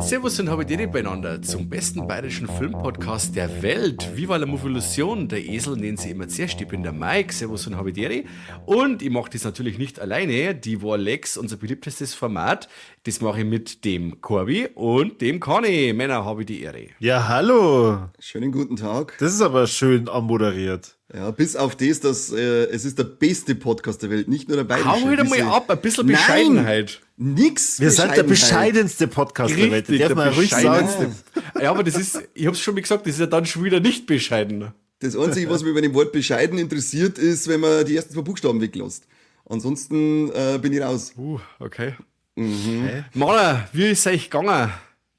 Servus und Habidere beieinander zum besten bayerischen Filmpodcast der Welt. Viva la Movolution, der Esel nennt sie immer zuerst. Ich bin der Mike, Servus und Habidere. Und ich mache das natürlich nicht alleine. Die war Lex, unser beliebtestes Format. Das mache ich mit dem Corby und dem Conny. Männer, habe ich die Ehre. Ja, hallo. Schönen guten Tag. Das ist aber schön anmoderiert. Ja, bis auf das, dass es ist der beste Podcast der Welt, nicht nur der bayerische. Hau wieder mal ab, ein bisschen Bescheidenheit. Nein, nix. Wir sind der bescheidenste Podcast Richtig, der Welt. Darf der man ruhig sagen. bescheidenste. Ja, aber das ist, ich hab's schon mal gesagt, das ist ja dann schon wieder nicht bescheiden. Das Einzige, was mich bei dem Wort bescheiden interessiert, ist, wenn man die ersten zwei Buchstaben weglässt. Ansonsten bin ich raus. Okay. Mhm. Männer, wie ist euch gegangen?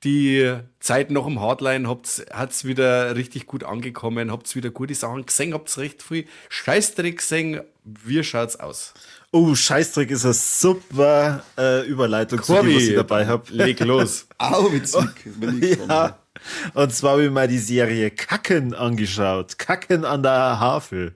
Die Zeit noch im Hardline, hat's wieder richtig gut angekommen, habt's wieder gute Sachen gesehen, habt's recht viel Scheißdreck gesehen. Wie schaut's aus? Oh, Scheißdreck ist eine super Überleitung zu dem, was ich dabei hab. Leg los. Au, witzig. Bin ich gespannt. Ja. Und zwar habe ich mal die Serie Kacken angeschaut. Kacken an der Havel.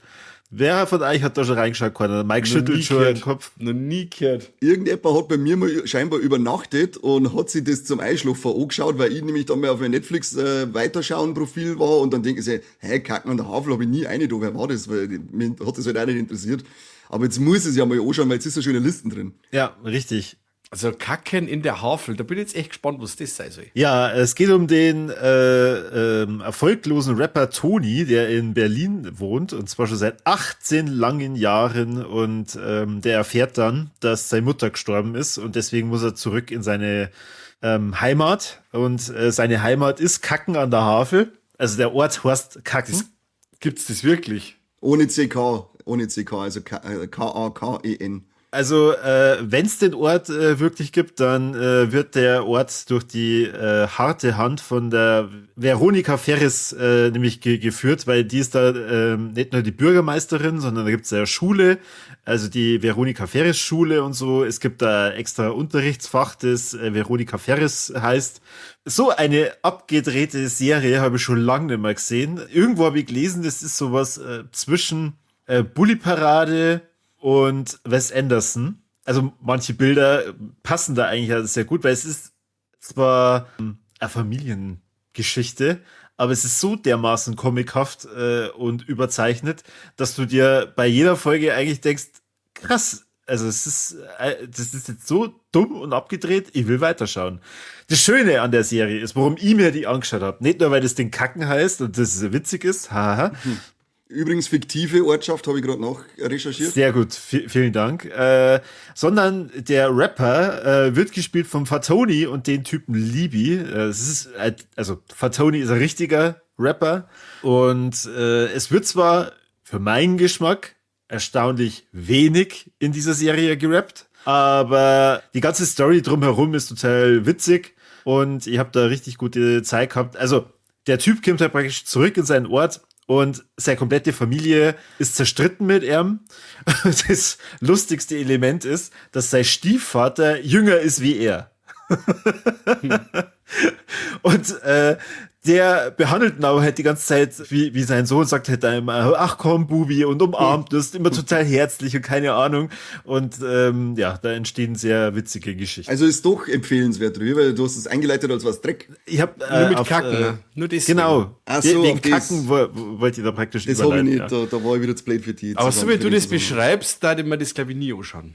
Wer von euch hat da schon reingeschaut? Keiner. Mike schüttelt schon den Kopf. Noch nie gehört. Irgendjemand hat bei mir mal scheinbar übernachtet und hat sich das zum Einschlafen angeschaut, weil ich nämlich dann mal auf mein Netflix Weiterschauen-Profil war und dann denke ich sich, hä, Kacken an der Havel habe ich nie eine da, wer war das? Weil mich hat das halt auch nicht interessiert. Aber jetzt muss ich es ja mal anschauen, weil jetzt ist ja schon in der Listen drin. Ja, richtig. Also Kacken in der Havel, da bin ich jetzt echt gespannt, was das sein soll. Ja, es geht um den erfolglosen Rapper Toni, der in Berlin wohnt, und zwar schon seit 18 langen Jahren, und der erfährt dann, dass seine Mutter gestorben ist, und deswegen muss er zurück in seine Heimat, und seine Heimat ist Kacken an der Havel, also der Ort heißt Kacken. Das, gibt's das wirklich? Ohne CK, ohne CK, also K-A-K-E-N. Also, wenn's den Ort wirklich gibt, dann wird der Ort durch die harte Hand von der Veronika Ferres nämlich geführt, weil die ist da nicht nur die Bürgermeisterin, sondern da gibt's ja Schule, also die Veronika Ferres Schule und so. Es gibt da extra Unterrichtsfach, das Veronika Ferres heißt. So eine abgedrehte Serie habe ich schon lange nicht mehr gesehen. Irgendwo habe ich gelesen, das ist sowas zwischen Bully Parade und Wes Anderson. Also manche Bilder passen da eigentlich sehr gut, weil es ist zwar eine Familiengeschichte, aber es ist so dermaßen comichaft und überzeichnet, dass du dir bei jeder Folge eigentlich denkst, krass, also es ist, das ist jetzt so dumm und abgedreht, ich will weiterschauen. Das Schöne an der Serie ist, warum ich mir die angeschaut habe, nicht nur, weil das Ding Kacken heißt und das witzig ist, haha. Übrigens fiktive Ortschaft, habe ich gerade noch recherchiert. Sehr gut, vielen Dank. Sondern der Rapper wird gespielt vom Fatoni und den Typen Libi. Also Fatoni ist ein richtiger Rapper und es wird zwar für meinen Geschmack erstaunlich wenig in dieser Serie gerappt, aber die ganze Story drumherum ist total witzig und ich habe da richtig gute Zeit gehabt. Also der Typ kommt halt praktisch zurück in seinen Ort und seine komplette Familie ist zerstritten mit ihm. Das lustigste Element ist, dass sein Stiefvater jünger ist wie er. Und der behandelt ihn aber halt die ganze Zeit wie sein Sohn, sagt halt dann immer, ach komm, Bubi, und umarmt, das ist immer total herzlich und keine Ahnung. Und ja, da entstehen sehr witzige Geschichten. Also ist doch empfehlenswert, weil du hast es eingeleitet als was Dreck. Ich hab, nur mit auf, Kacken, ne? Nur deswegen. Genau. Ach so, wegen auf das. Kacken wollt ihr da praktisch Das hab ich nicht, überleiten, ja. da war ich wieder zu blöd für die. Aber so wie du das zusammen. beschreibst, da hätte ich mir das, glaub ich, nie anschauen.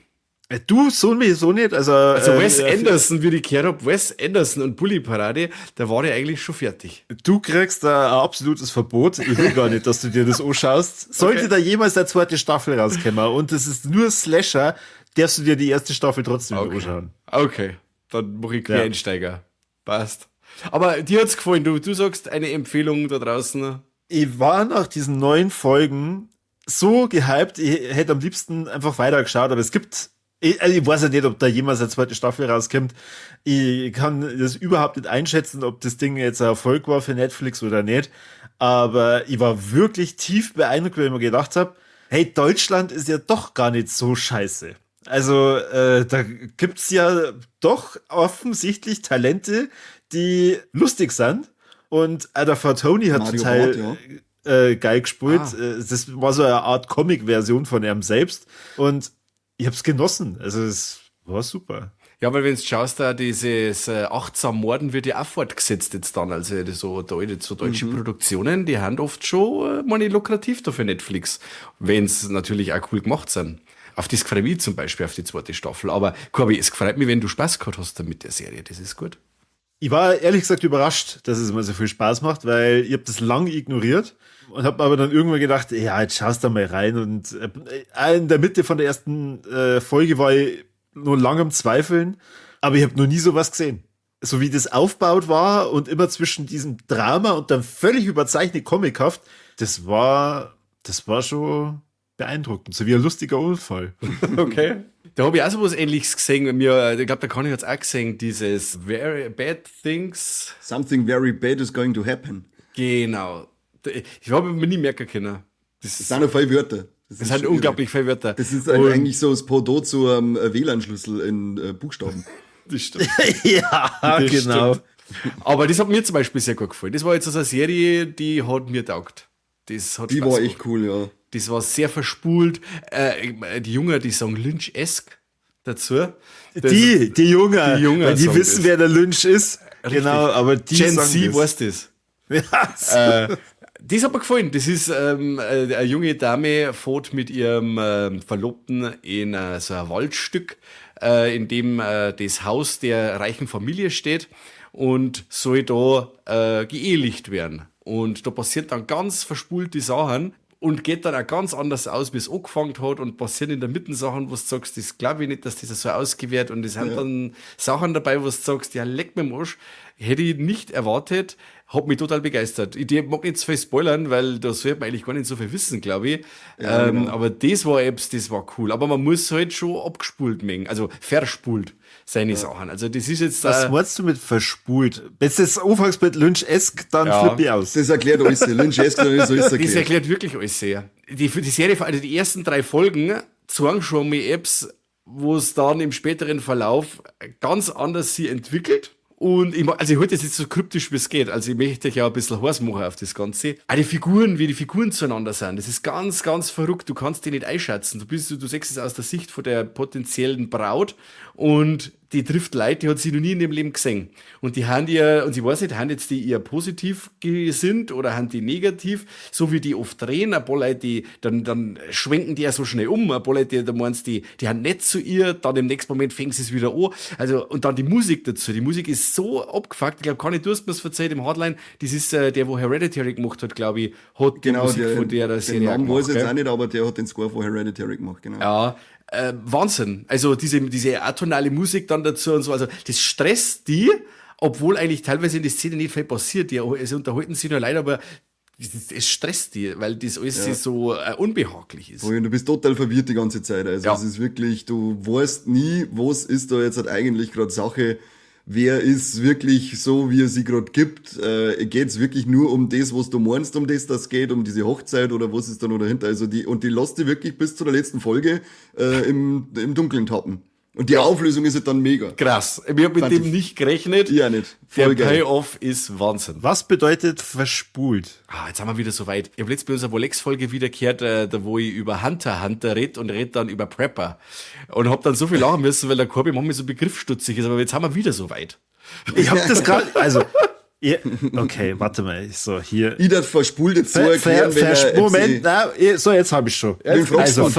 Du, so nicht. Also, Wes Anderson, wie ich gehört hab, Wes Anderson und Bully Parade, da war ich eigentlich schon fertig. Du kriegst da ein absolutes Verbot. Ich will gar nicht, dass du dir das anschaust. Sollte da jemals eine zweite Staffel rauskommen und es ist nur Slasher, darfst du dir die erste Staffel trotzdem anschauen. Okay, dann mach ich Quereinsteiger. Ja. Passt. Aber dir hat's gefallen, du sagst eine Empfehlung da draußen. Ich war nach diesen 9 Folgen so gehypt, ich hätte am liebsten einfach weitergeschaut, aber es gibt ich weiß ja nicht, ob da jemals eine zweite Staffel rauskommt. Ich kann das überhaupt nicht einschätzen, ob das Ding jetzt ein Erfolg war für Netflix oder nicht. Aber ich war wirklich tief beeindruckt, weil ich mir gedacht hab, Hey, Deutschland ist ja doch gar nicht so scheiße. Also da gibt's ja doch offensichtlich Talente, die lustig sind. Und Alter, Tony hat Mario total Barth, ja. Geil gespielt. Ah. Das war so eine Art Comic-Version von ihm selbst. Und ich hab's genossen. Also es war super. Ja, weil wenn du schaust, da dieses achtsam Morden wird ja auch fortgesetzt jetzt dann. Also das so, so deutsche Produktionen, die haben oft schon meine, lukrativ da für Netflix, wenn es natürlich auch cool gemacht sind. Auf das freue ich mich zum Beispiel, auf die zweite Staffel. Aber Corby, es freut mich, wenn du Spaß gehabt hast mit der Serie. Das ist gut. Ich war ehrlich gesagt überrascht, dass es mir so viel Spaß macht, weil ich hab das lang ignoriert und hab aber dann irgendwann gedacht, ja, jetzt schaust da mal rein. Und in der Mitte von der ersten Folge war ich nur lang am Zweifeln, aber ich habe noch nie sowas gesehen. So wie das aufgebaut war und immer zwischen diesem Drama und dann völlig überzeichnet comichaft, das war schon beeindruckend, so wie ein lustiger Unfall. Okay. Da habe ich auch so was Ähnliches gesehen. Mir, ich glaube, da kann ich jetzt auch gesehen, dieses Very Bad Things. Something very bad is going to happen. Genau. Ich habe mir nie merken können. Das sind noch viele Wörter. Das sind unglaublich viele Wörter. Das ist eigentlich so das Pendant zu einem WLAN-Schlüssel in Buchstaben. Das stimmt. Ja, das genau. Stimmt. Aber das hat mir zum Beispiel sehr gut gefallen. Das war jetzt so eine Serie, die hat mir taugt. Das hat Die Spaß war echt cool, ja. Das war sehr verspult. Die Jungen, die sagen Lynch-esque dazu. Das die Jungen, die Jungen, weil die wissen, das. Wer der Lynch ist. Richtig. Genau, aber die Gen sagen Z das. weiß das. Ja. Das hat mir gefallen. Das ist eine junge Dame fährt mit ihrem Verlobten in so ein Waldstück, in dem das Haus der reichen Familie steht und soll da geehelicht werden. Und da passiert dann ganz verspulte Sachen und geht dann auch ganz anders aus, wie es angefangen hat, und passieren in der Mitte Sachen, wo du sagst, das glaube ich nicht, dass das so ausgewählt, und es sind dann Sachen dabei, wo du sagst, ja, leck mir am Arsch, hätte ich nicht erwartet, hat mich total begeistert. Ich mag nicht zu viel spoilern, weil da sollte man eigentlich gar nicht so viel wissen, glaube ich. Ja, genau. Aber das war etwas, das war cool. Aber man muss halt schon abgespult mengen, also verspult seine Sachen. Also das ist jetzt... Was meinst du mit verspult? Wenn du jetzt anfängst mit Lynch-esque, dann flipp ich aus. Das erklärt alles. Lynch-esque, dann ist alles erklärt. Das erklärt wirklich alles sehr. Die Serie, also die ersten 3 Folgen zeigen schon mal Apps, wo es dann im späteren Verlauf ganz anders sie entwickelt. Und ich mag, also ich halte das jetzt so kryptisch, wie es geht. Also ich möchte ja ein bisschen heiß machen auf das Ganze. Auch die Figuren, wie die Figuren zueinander sind, das ist ganz, ganz verrückt. Du kannst die nicht einschätzen. Du siehst es aus der Sicht von der potenziellen Braut und die trifft Leute, die hat sie noch nie in ihrem Leben gesehen. Und die haben ihr, und sie weiß nicht, haben jetzt die eher positiv gesinnt oder haben die negativ, so wie die oft drehen. Ein paar Leute, die, dann schwenken die ja so schnell um. Ein paar Leute, die, da meinst die, die haben nett zu ihr, dann im nächsten Moment fängen sie es wieder an. Also, und dann die Musik dazu. Die Musik ist so abgefuckt. Ich glaube, keine Durst mir's verzeiht im Hardline. Das ist der, wo Hereditary gemacht hat, glaube ich, hat die Musik der, von der Serie den Namen gemacht, weiß ich jetzt auch nicht, aber der hat den Score von Hereditary gemacht, genau. Ja. Wahnsinn. Also diese atonale Musik dann dazu und so. Also das stresst die, obwohl eigentlich teilweise in der Szene nicht viel passiert. Die, es unterhalten sich nur leider, aber es stresst die, weil das alles so unbehaglich ist. Und du bist total verwirrt die ganze Zeit. Also es ist wirklich, du weißt nie, was ist da jetzt halt eigentlich gerade Sache. Wer ist wirklich so, wie er sie gerade gibt? Geht's wirklich nur um das, was du meinst, um das geht, um diese Hochzeit oder was ist da noch dahinter? Also die lässt die wirklich bis zu der letzten Folge im Dunkeln tappen. Und die Auflösung ist halt dann mega. Krass. Ich hab mit dem nicht gerechnet. Ja, nicht. Voll der geil. Payoff ist Wahnsinn. Was bedeutet verspult? Ah, jetzt sind wir wieder so weit. Ich habe letztens bei unserer Volex-Folge wiederkehrt, da wo ich über Hunter red und red dann über Prepper. Und hab dann so viel lachen müssen, weil der Corby manchmal so begriffsstutzig ist. Aber jetzt haben wir wieder so weit. Ich hab das gerade, also... Ja, okay, warte mal. So, hier. Ich das verspult jetzt so erklären, wenn Moment, na, so, jetzt hab ich schon. Also,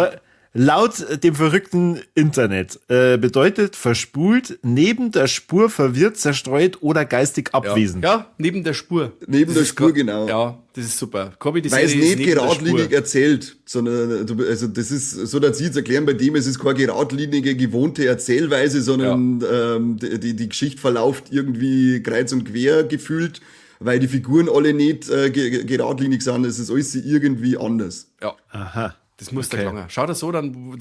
laut dem verrückten Internet bedeutet verspult, neben der Spur verwirrt, zerstreut oder geistig abwesend. Ja, neben der Spur. Neben der Spur, genau. Ja, das ist super. Corby, die Weil es nicht geradlinig erzählt, sondern also das ist so, dass sie jetzt erklären, bei dem es ist keine geradlinige, gewohnte Erzählweise, sondern die Geschichte verläuft irgendwie kreuz und quer gefühlt, weil die Figuren alle nicht geradlinig sind. Es ist alles irgendwie anders. Ja. Aha. Das muss der lange. Schau das so, dann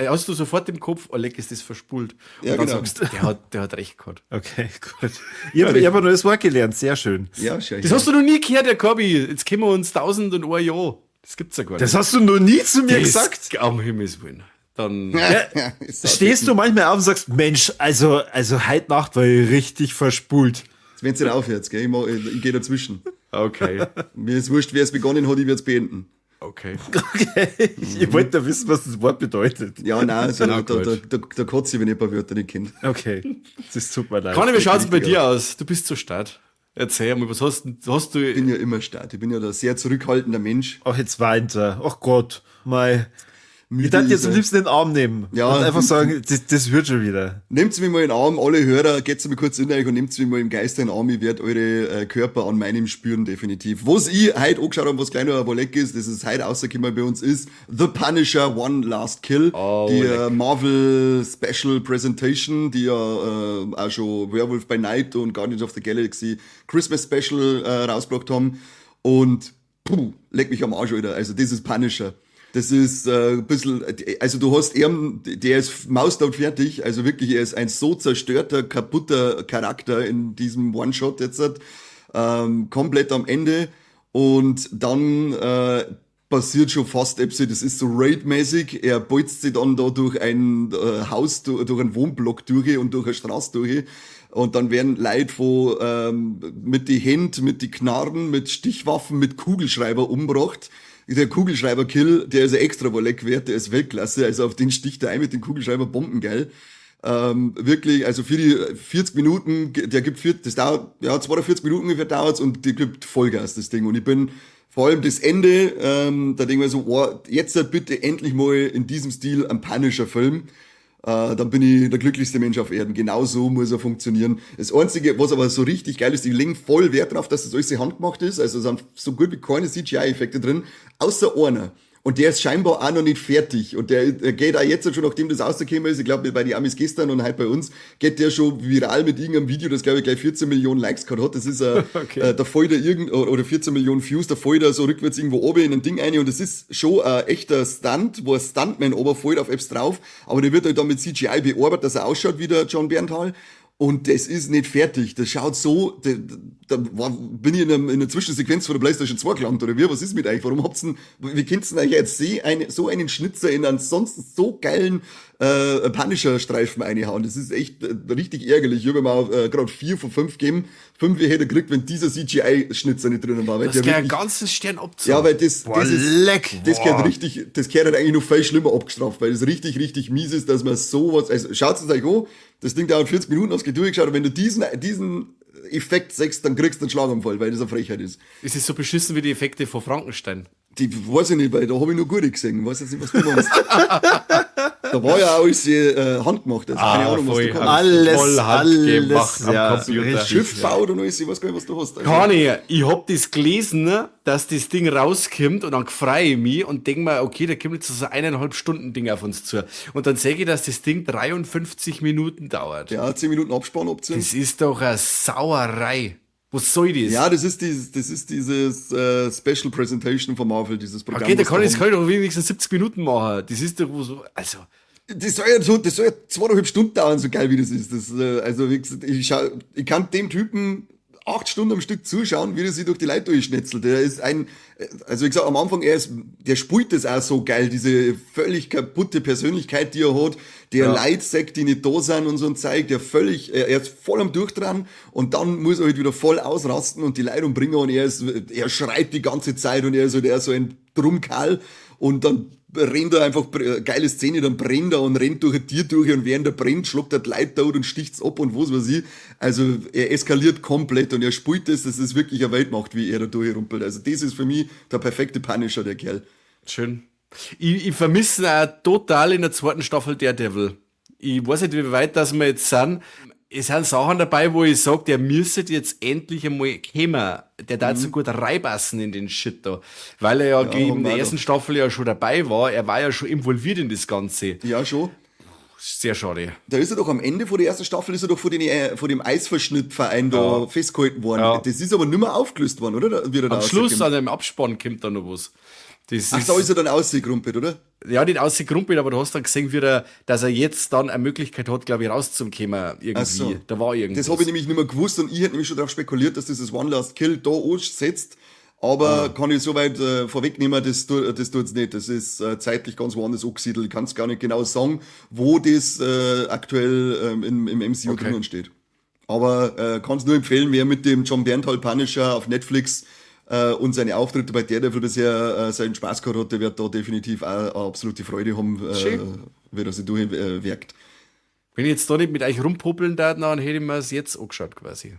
hast du sofort im Kopf, oh leck, ist das verspult. Und ja, dann genau. sagst du, der hat recht gehabt. Okay, gut. Ich hab ein neues Wort gelernt, sehr schön. Ja, schön. Das hast du noch nie gehört, der Corby. Jetzt kennen wir uns 1001 Jahr. Das gibt's ja gar nicht. Das hast du noch nie zu mir Das- gesagt. Am Himmels Willen. Dann, Ja, stehst du manchmal auf und sagst, Mensch, also heute Nacht war ich richtig verspult. Wenn es nicht aufhört, gell? Ich gehe dazwischen. okay, Mir ist wurscht, wer es begonnen hat, ich werde es beenden. okay. Okay. Ich wollte da wissen, was das Wort bedeutet. Ja, nein, also Na da, da, gut. da, da kotze ich, wenn ich ein paar Wörter nicht kenne. Okay, das tut mir leid. Conny, wie schaut's bei dir aus? Du bist so stark. Erzähl mal, was hast du? Ich bin ja immer stark. Ich bin ja da sehr zurückhaltender Mensch. Ach, jetzt weint er. Ach Gott, mei. Müde Ich darf jetzt ist am er. liebsten in den Arm nehmen. Ja. Und einfach sagen, das wird schon wieder. Nehmt mich mal in den Arm, alle Hörer, geht's mir kurz in euch und nehmt mich mal im Geist in den Arm. Ich werd eure Körper an meinem spüren, definitiv. Was ich heute angeschaut habe, was gleich noch ein Wolleck ist, das ist heute rausgekommen bei uns, ist The Punisher One Last Kill. Oh, die leck. Marvel Special Presentation, die ja auch schon Werewolf by Night und Guardians of the Galaxy Christmas Special rausgebracht haben. Und puh, leck mich am Arsch, Alter. Also das ist Punisher. Das ist ein bisschen, also du hast ihn, der ist maustot fertig, also wirklich, er ist ein so zerstörter, kaputter Charakter in diesem One-Shot jetzt, komplett am Ende und dann passiert schon fast etwas, das ist so Raid-mäßig, er bolzt sich dann da durch ein Haus, durch einen Wohnblock durch und durch eine Straße durch und dann werden Leute von, mit die Händen, mit die Knarren, mit Stichwaffen, mit Kugelschreiber umgebracht. Der Kugelschreiber-Kill, der ist ja extra wohl wert, der ist Weltklasse, also auf den sticht er ein mit dem Kugelschreiber bombengeil. Wirklich, also für die 40 Minuten, der gibt vier, das dauert, ja, 42 Minuten ungefähr dauert's und die gibt Vollgas, das Ding. Und ich bin vor allem das Ende, da denke ich mir so, oh, jetzt bitte endlich mal in diesem Stil ein Punisher-Film. Dann bin ich der glücklichste Mensch auf Erden. Genau so muss er funktionieren. Das Einzige, was aber so richtig geil ist, die legen voll Wert drauf, dass das alles handgemacht ist. Also es sind so gut wie keine C G I-Effekte drin, außer einer. Und der ist scheinbar auch noch nicht fertig. Und der geht auch jetzt schon, nachdem das rausgekommen ist, ich glaub, bei den Amis gestern und heute bei uns, geht der schon viral mit irgendeinem Video, das, glaub ich, gleich 14 Millionen Likes gehabt hat. Das ist, da fällt er irgend, oder 14 Millionen Views, da fällt er so rückwärts irgendwo oben in ein Ding rein. Und das ist schon ein echter Stunt, wo ein Stuntman runterfällt auf Apps drauf. Aber der wird halt dann mit CGI bearbeitet, dass er ausschaut wie der Jon Bernthal. Und das ist nicht fertig. Das schaut so, da, da war, bin ich in einer Zwischensequenz von der PlayStation 2 gelandet, oder wie? Was ist mit euch? Warum habt's denn, wie könnt's denn euch jetzt sehen, so einen Schnitzer in einen sonst so geilen Punisher-Streifen reinhauen? Das ist echt richtig ärgerlich. Ich hab mir auch grad 4 von 5 gegeben. 5 hätte er gekriegt, wenn dieser C G I-Schnitzer nicht drinnen war. Weil Das der gleich einen wirklich ganzen Stern abzieht. Ja, weil das, Boah, das ist, leck. das gehört Boah. richtig, das gehört halt eigentlich noch viel schlimmer abgestraft, weil das richtig, richtig mies ist, dass man sowas, also schaut es euch an, das Ding dauert 40 Minuten, hast du durchgeschaut, und wenn du diesen Effekt siehst, dann kriegst du einen Schlaganfall, weil das eine Frechheit ist. Es ist so beschissen wie die Effekte von Frankenstein. Die weiß ich nicht, weil da hab ich nur gute gesehen. Ich weiß jetzt nicht, was du meinst. Da war ja auch alles handgemacht. Also keine Ahnung, was Voll du kannst. Alles, voll handgemacht alles, am ja, Computer. richtig. Schiff baut und alles, ich weiß gar nicht, was du hast. Also, Conny, ich hab das gelesen, ne, dass das Ding rauskommt und dann freu ich mich und denk mir, okay, da kommt jetzt so eineinhalb Stunden Ding auf uns zu. Und dann seh ich, dass das Ding 53 Minuten dauert. Ja, 10 Minuten Abspann abziehen. Das ist doch eine Sauerei. Was soll das? Ja, das ist dieses, das ist dieses Special Presentation von Marvel, dieses Programm. Okay, da was kann da ich, das haben. kann ich doch wenigstens 70 Minuten machen. Das ist doch so, also. Das soll ja so, das soll ja zweieinhalb Stunden dauern, so geil wie das ist. Das also, wie gesagt, ich schau, ich kann dem Typen 8 Stunden am Stück zuschauen, wie der sich durch die Leute durchschnetzelt. Der ist ein, also wie gesagt, am Anfang, er ist, der spielt das auch so geil, diese völlig kaputte Persönlichkeit, die er hat, der Leute sagt, die nicht da sind und so ein Zeug, der völlig, er ist voll am Durchdrehen und dann muss er halt wieder voll ausrasten und die Leute umbringen und er schreit die ganze Zeit und er ist halt eher so ein Drummkerl und dann rennt er einfach, geile Szene, dann brennt er und rennt durch ein Tier durch und während er brennt, schlägt er die Leute tot und sticht's ab und was weiß ich. Also er eskaliert komplett und er spielt das, dass es wirklich eine Weltmacht, wie er da durchrumpelt. Also das ist für mich der perfekte Punisher, der Kerl. Schön. Ich vermisse ihn auch total in der zweiten Staffel Daredevil. Ich weiß nicht, wie weit das wir jetzt sind. Es sind Sachen dabei, wo ich sag, der müsste jetzt endlich einmal kommen. Der darf so gut reinpassen in den Shit da. Weil er ja, Ja, in haben der wir ersten doch. Staffel ja schon dabei war. Er war ja schon involviert in das Ganze. Ja, schon. Sehr schade. Da ist er doch am Ende von der ersten Staffel, ist er doch vor dem Eisverschnittverein da festgehalten worden. Das ist aber nimmer aufgelöst worden, oder? Da, wie er da Am Schluss, rauskommt. an dem Abspann, kommt da noch was. Das Ach, ist da ist er dann ausgekrumpelt, oder? Ja, nicht ausgekrumpelt, aber du hast dann gesehen, dass er jetzt dann eine Möglichkeit hat, glaub ich, rauszukommen. Irgendwie. Ach so. Da war irgendwas. Das hab ich nämlich nicht mehr gewusst und ich hätte nämlich schon darauf spekuliert, dass dieses One Last Kill da ansetzt. Aber kann ich soweit vorwegnehmen, das tut's nicht. Das ist zeitlich ganz woanders angesiedelt. Ich kann's gar nicht genau sagen, wo das aktuell im MCU drinnen steht. Aber kann's nur empfehlen, wer mit dem Jon Bernthal Punisher auf Netflix und seine Auftritte bei Daredevil bisher seinen Spaß gehabt hat, der wird da definitiv auch eine absolute Freude haben, wie er sich durchwirkt. Wenn ich jetzt da nicht mit euch rumpopeln darf, dann hätte ich mir es jetzt angeschaut quasi.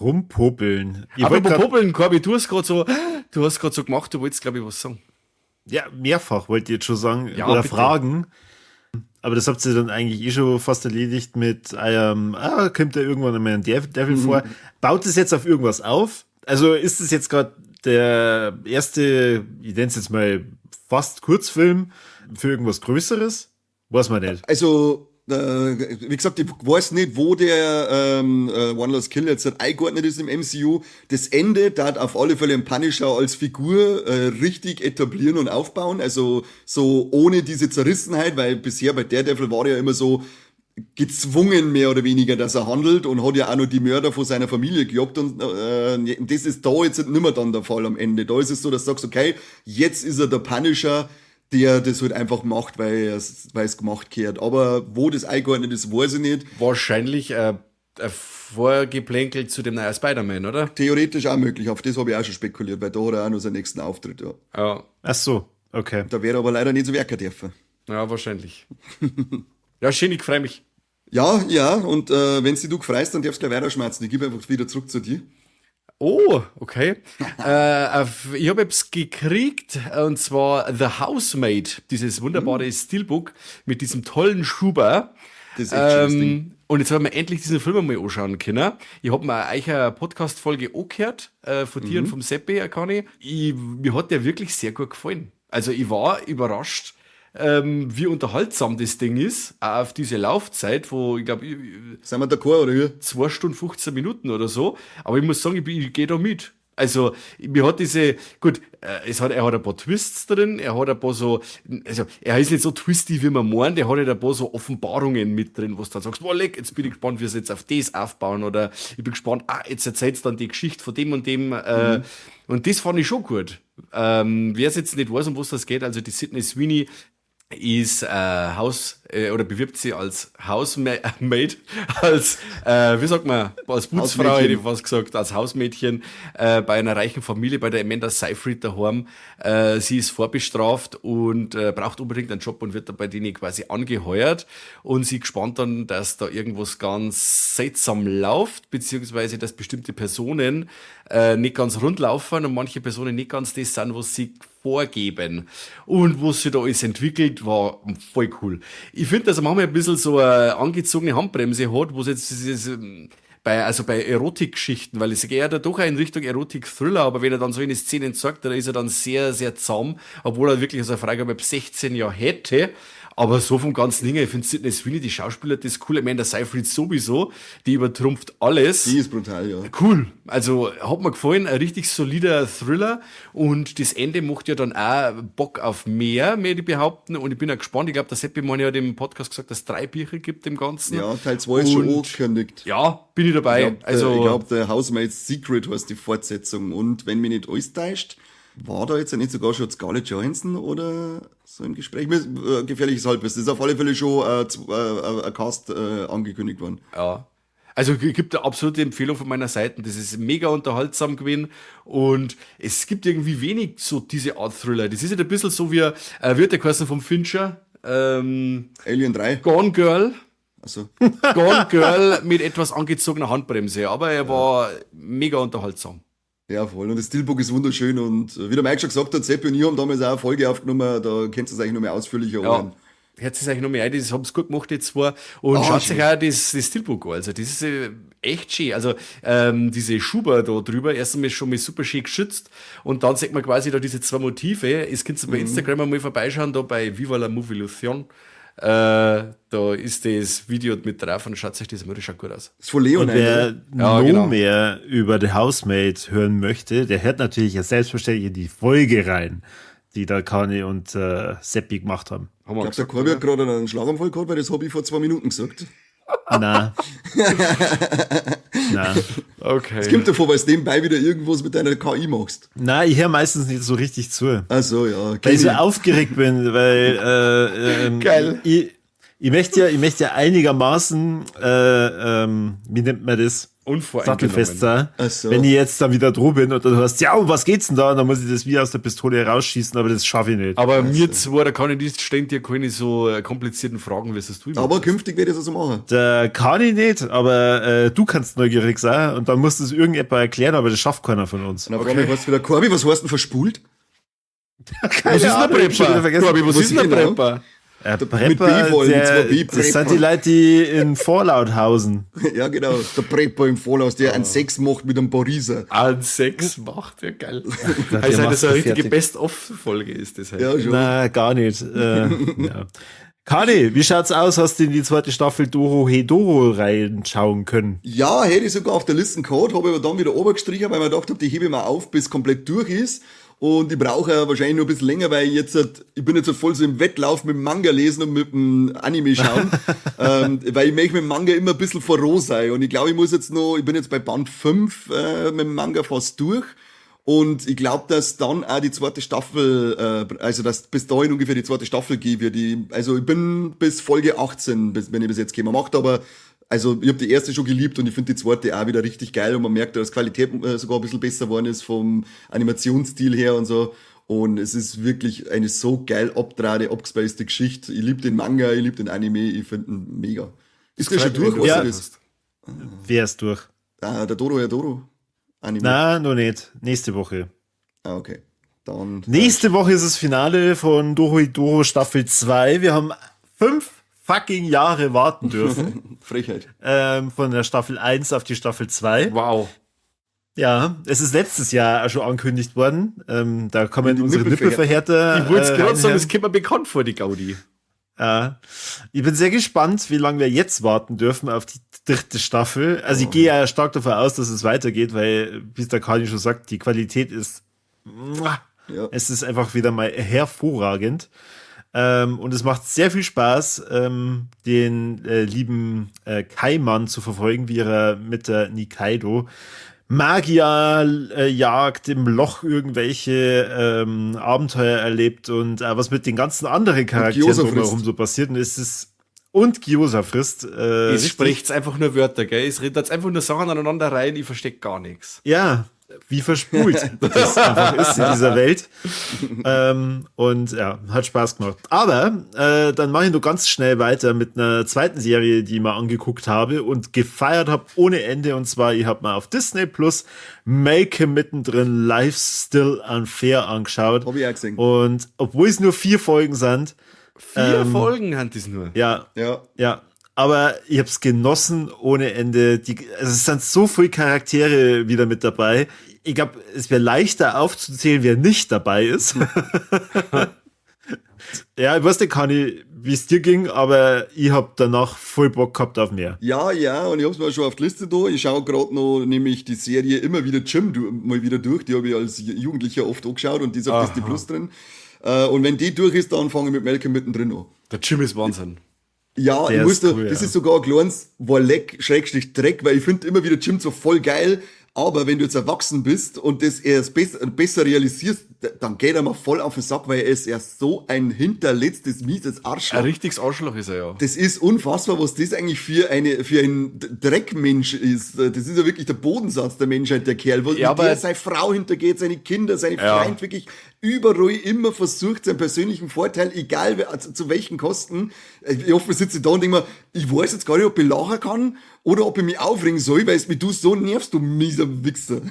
Rumpopeln. Ich Aber popeln, Corby, du hast grad so gemacht, du wolltest, glaub ich, was sagen. Ja, mehrfach wollte ich jetzt schon sagen. Ja, oder bitte. Fragen. Aber das habt ihr dann eigentlich eh schon fast erledigt mit eurem, kommt da irgendwann einmal ein Devil vor. Baut es jetzt auf irgendwas auf? Also ist es jetzt grad der erste, ich nenn's jetzt mal fast Kurzfilm für irgendwas Größeres? Weiß man nicht. Also, wie gesagt, ich weiß nicht, wo der One Last Kill jetzt halt eingeordnet ist im MCU. Das Ende darf auf alle Fälle den Punisher als Figur richtig etablieren und aufbauen. Also so ohne diese Zerrissenheit, weil bisher bei Daredevil war er ja immer so gezwungen, mehr oder weniger, dass er handelt und hat ja auch noch die Mörder von seiner Familie gejagt und das ist da jetzt nicht mehr dann der Fall am Ende. Da ist es so, dass du sagst, okay, jetzt ist er der Punisher, der das halt einfach macht, weil es gemacht gehört. Aber wo das eingeordnet ist, weiß ich nicht. Wahrscheinlich ein Vorgeplänkel zu dem neuen Spider-Man, oder? Theoretisch auch möglich, auf das habe ich auch schon spekuliert, weil da hat er auch noch seinen nächsten Auftritt, ja. Ja. Ach so, okay. Da wäre er aber leider nicht so wirken dürfen. Ja, wahrscheinlich. Ja, schön, ich freu mich. Ja, ja, und wenn du dich freust, dann darfst du gleich weiterschmerzen. Ich gebe einfach wieder zurück zu dir. Oh, okay. Ich hab etwas gekriegt, und zwar The Housemaid, dieses wunderbare Steelbook mit diesem tollen Schuber. Das ist echt schönes Ding. Und jetzt haben wir endlich diesen Film einmal anschauen können. Ich hab mir euch eine Podcast-Folge angehört, von dir und vom Seppi, Conny. Mir hat der wirklich sehr gut gefallen. Also ich war überrascht, wie unterhaltsam das Ding ist, auch auf diese Laufzeit, wo ich glaub, Sind wir d'accord, oder wie? 2 Stunden 15 Minuten oder so. Aber ich muss sagen, ich geh da mit. Also, mir hat diese, gut es hat, er hat ein paar Twists drin, er hat ein paar so, also, er ist nicht so twisty, wie man meint, er hat halt ein paar so Offenbarungen mit drin, wo du dann sagst, boah, leck, jetzt bin ich gespannt, wie sie jetzt auf das aufbauen, oder ich bin gespannt, jetzt erzählst du dann die Geschichte von dem und dem, und das fand ich schon gut. Wer es jetzt nicht weiß, um was das geht, also die Sydney Sweeney ist Haus oder bewirbt sie als Hausmaid, als wie sagt man, als Putzfrau, Hausmädchen. hätte ich fast gesagt, als Hausmädchen bei einer reichen Familie, bei der Amanda Seyfried daheim. Sie ist vorbestraft und braucht unbedingt einen Job und wird da bei denen quasi angeheuert. Und sie gespannt dann, dass da irgendwas ganz seltsam läuft, beziehungsweise dass bestimmte Personen nicht ganz rund laufen und manche Personen nicht ganz das sind, was sie vorgeben. Und was sich da alles entwickelt, war voll cool. Ich finde, dass er manchmal ein bisschen so eine angezogene Handbremse hat, wo es jetzt dieses bei, also bei Erotikgeschichten, weil es geht ja da doch auch in Richtung Erotik-Thriller, aber wenn er dann so in die Szenen zeigt, dann ist er dann sehr, sehr zahm, obwohl er wirklich so eine Freigabe ab 16 Jahren hätte. Aber so vom ganzen Ding her, ich finde Sydney Sweeney, die Schauspieler, das ist cool. Ich meine, der Seyfried sowieso, die übertrumpft alles. Die ist brutal, ja. Cool. Also hat mir gefallen, ein richtig solider Thriller. Und das Ende macht ja dann auch Bock auf mehr, möchte ich behaupten. Und ich bin auch gespannt. Ich glaub, der Seppi Mann hat im Podcast gesagt, dass es 3 Bücher gibt im Ganzen. Ja, Teil 2 ist schon Und angekündigt. Ja, bin ich dabei. Ich glaub, der Housemaid's Secret heißt die Fortsetzung. Und wenn mich nicht alles täuscht, war da jetzt nicht sogar schon Scarlett Johansson oder so im Gespräch? Mir gefährliches Halbwissen. Ist auf alle Fälle schon ein Cast angekündigt worden. Ja. Also gibt eine absolute Empfehlung von meiner Seite. Das ist mega unterhaltsam gewesen und es gibt irgendwie wenig so diese Art Thriller. Das ist halt ein bisschen so wie wird der geheißen vom Fincher? Alien 3. Gone Girl. Ach so. Gone Girl mit etwas angezogener Handbremse, aber er war mega unterhaltsam. Ja, voll. Und das Steelbook ist wunderschön und wie der Mike schon gesagt hat, Seppi und ich haben damals auch eine Folge aufgenommen, da könnt ihr es eigentlich noch mehr ausführlicher hören. Hört es eigentlich noch mehr ein, das haben's gut gemacht, die zwei. Und schaut sich auch das Steelbook an. Also das ist echt schön. Also diese Schuber da drüber, erstens mal schon mal super schön geschützt und dann sieht man quasi da diese zwei Motive. Es könnt ihr bei Instagram einmal vorbeischauen, da bei Viva la Movilusion. Da ist das Video mit drauf und schaut sich das mal, das schaut gut aus. Das ist von Leon, Und wer oder? Ja, noch genau. mehr über The Housemaid hören möchte, der hört natürlich ja selbstverständlich in die Folge rein, die da Kani und Seppi gemacht haben. Haben wir Ich glaub, der gesagt, Corby hat oder? gerade einen Schlaganfall gehabt, weil das hab ich vor 2 Minuten gesagt. Na. Nein. Okay. Es kommt davor, weil du nebenbei wieder irgendwas mit deiner KI machst. Nein, ich höre meistens nicht so richtig zu. Ach so, ja. Weil ich so aufgeregt bin, weil Geil. Ich möchte ja einigermaßen, wie nennt man das? Unvoreingenommen. Sattelfest sein. Ach so. Wenn ich jetzt dann wieder droh bin und dann hörst, ja, um was geht's denn da? Und dann muss ich das wie aus der Pistole rausschießen, aber das schaffe ich nicht. Aber mir zwei, da kann ich nicht stellen dir keine so komplizierten Fragen, wie es du immer Aber machst. künftig werde ich es also machen. Da kann ich nicht, aber du kannst neugierig sein und dann musst du es irgendjemand erklären, aber das schafft keiner von uns. Und auf einmal heißt wieder, Corby, was hast du denn verspult? Keine Was ist denn ein Ahnung, ich hab schon wieder Prepper? vergessen. Corby, was Was ist denn ein genau? Prepper? Prepper, Mit B voll, mit zwei B, das sind Prepper. die Leute, die in Fallout hausen. Ja, genau. Der Prepper im Vollaus, der einen Sex macht mit einem Pariser. Ein Sex macht, ja geil. Der Also, macht's das eine richtige fertig. Best-of-Folge ist das halt. Ja, schon. Na, gar nicht. Ja. Kani, wie schaut's aus? Hast du in die zweite Staffel Dorohedoro reinschauen können? Ja, hätte ich sogar auf der Liste gehabt, habe aber dann wieder obergestrichen, weil ich mir gedacht habe, die hebe ich mal auf, bis komplett durch ist. Und ich brauche ja wahrscheinlich nur ein bisschen länger, weil ich jetzt halt, ich bin jetzt halt voll so im Wettlauf mit dem Manga lesen und mit dem Anime schauen, weil ich möchte mit dem Manga immer ein bisschen voraus sein. Und ich glaube, ich muss jetzt noch, ich bin jetzt bei Band 5 mit dem Manga fast durch. Und ich glaube, dass dann auch die zweite Staffel, also dass bis dahin ungefähr die zweite Staffel geben wird. Also ich bin bis Folge 18, wenn ich bis jetzt gekommen macht, aber also ich habe die erste schon geliebt und ich finde die zweite auch wieder richtig geil und man merkt, dass die Qualität sogar ein bisschen besser geworden ist vom Animationsstil her und so. Und es ist wirklich eine so geil abgedrahte, abgespacede Geschichte. Ich liebe den Manga, ich liebe den Anime, ich finde ihn mega. Ist der schon durch? Wenn Weißt Ja. du das? Wer ist durch? Ah, der Dorohedoro Anime. Na, noch nicht. Nächste Woche. Ah, okay. Dann, Nächste Woche ist das Finale von Dorohedoro Staffel 2. Wir haben 5 fucking Jahre warten dürfen. Frechheit. Von der Staffel 1 auf die Staffel 2. Wow. Ja, es ist letztes Jahr auch schon angekündigt worden. Da kommen Die unsere Nippelverhärter. Nippelverhärter. Ich wollte es gerade sagen, reinhören. das kommt mir bekannt vor, die Gaudi. Ja. Ich bin sehr gespannt, wie lange wir jetzt warten dürfen auf die dritte Staffel. Also ich gehe ja stark davon aus, dass es weitergeht, weil, wie es der Kani schon sagt, die Qualität ist, Ja. es ist einfach wieder mal hervorragend. Und es macht sehr viel Spaß, den lieben Kaiman zu verfolgen, wie er mit der Nikaido Magier jagt, im Loch irgendwelche Abenteuer erlebt und was mit den ganzen anderen Charakteren Gyoza frisst. drumherum so passiert. Und es ist und Gyoza frisst. Es spricht einfach nur Wörter, gell? Es redet jetzt einfach nur Sachen aneinander rein, ich verstehe gar nichts. Ja, wie verspult das einfach ist in dieser Welt. Und ja, hat Spaß gemacht. Aber dann mache ich nur ganz schnell weiter mit einer zweiten Serie, die ich mal angeguckt habe und gefeiert habe ohne Ende. Und zwar, ich habe mal auf Disney Plus Malcolm mittendrin Life's Still Unfair angeschaut. Hab ich auch gesehen. Und obwohl es nur 4 Folgen sind. 4 Folgen haben das nur. Ja. Ja. Ja. Aber ich hab's genossen ohne Ende. Es sind so viele Charaktere wieder mit dabei. Ich glaub, es wäre leichter aufzuzählen, wer nicht dabei ist. Ja, ich weiß nicht, Kani, wie es dir ging, aber ich hab danach voll Bock gehabt auf mehr. Ja, ja, und ich hab's mir schon auf die Liste da. Ich schau grad noch nämlich die Serie immer wieder Jim mal wieder durch. Die hab ich als Jugendlicher oft angeschaut und die ist auf Disney Plus drin. Und wenn die durch ist, dann fange ich mit Malcolm mittendrin an. Der Jim ist Wahnsinn. Ja, Der ich muss ist da, cool, das ja. ist sogar ein kleines Warleck, Schrägstrich Dreck, weil ich finde immer wieder Jim so voll geil, aber wenn du jetzt erwachsen bist und das erst besser realisierst, dann geht er mal voll auf den Sack, weil er ist ja so ein hinterletztes, mieses Arschloch. Ein richtiges Arschloch ist er ja. Das ist unfassbar, was das eigentlich für ein Dreckmensch ist. Das ist ja wirklich der Bodensatz der Menschheit, der Kerl. Wo Ja, mit aber der seine Frau hintergeht, seine Kinder, seine Ja. Freund wirklich überall immer versucht, seinen persönlichen Vorteil, egal also zu welchen Kosten. Ich hoffe, ich sitze da und denke mir, ich weiß jetzt gar nicht, ob ich lachen kann oder ob ich mich aufregen soll, weil es mich du so nervst, du mieser Wichser.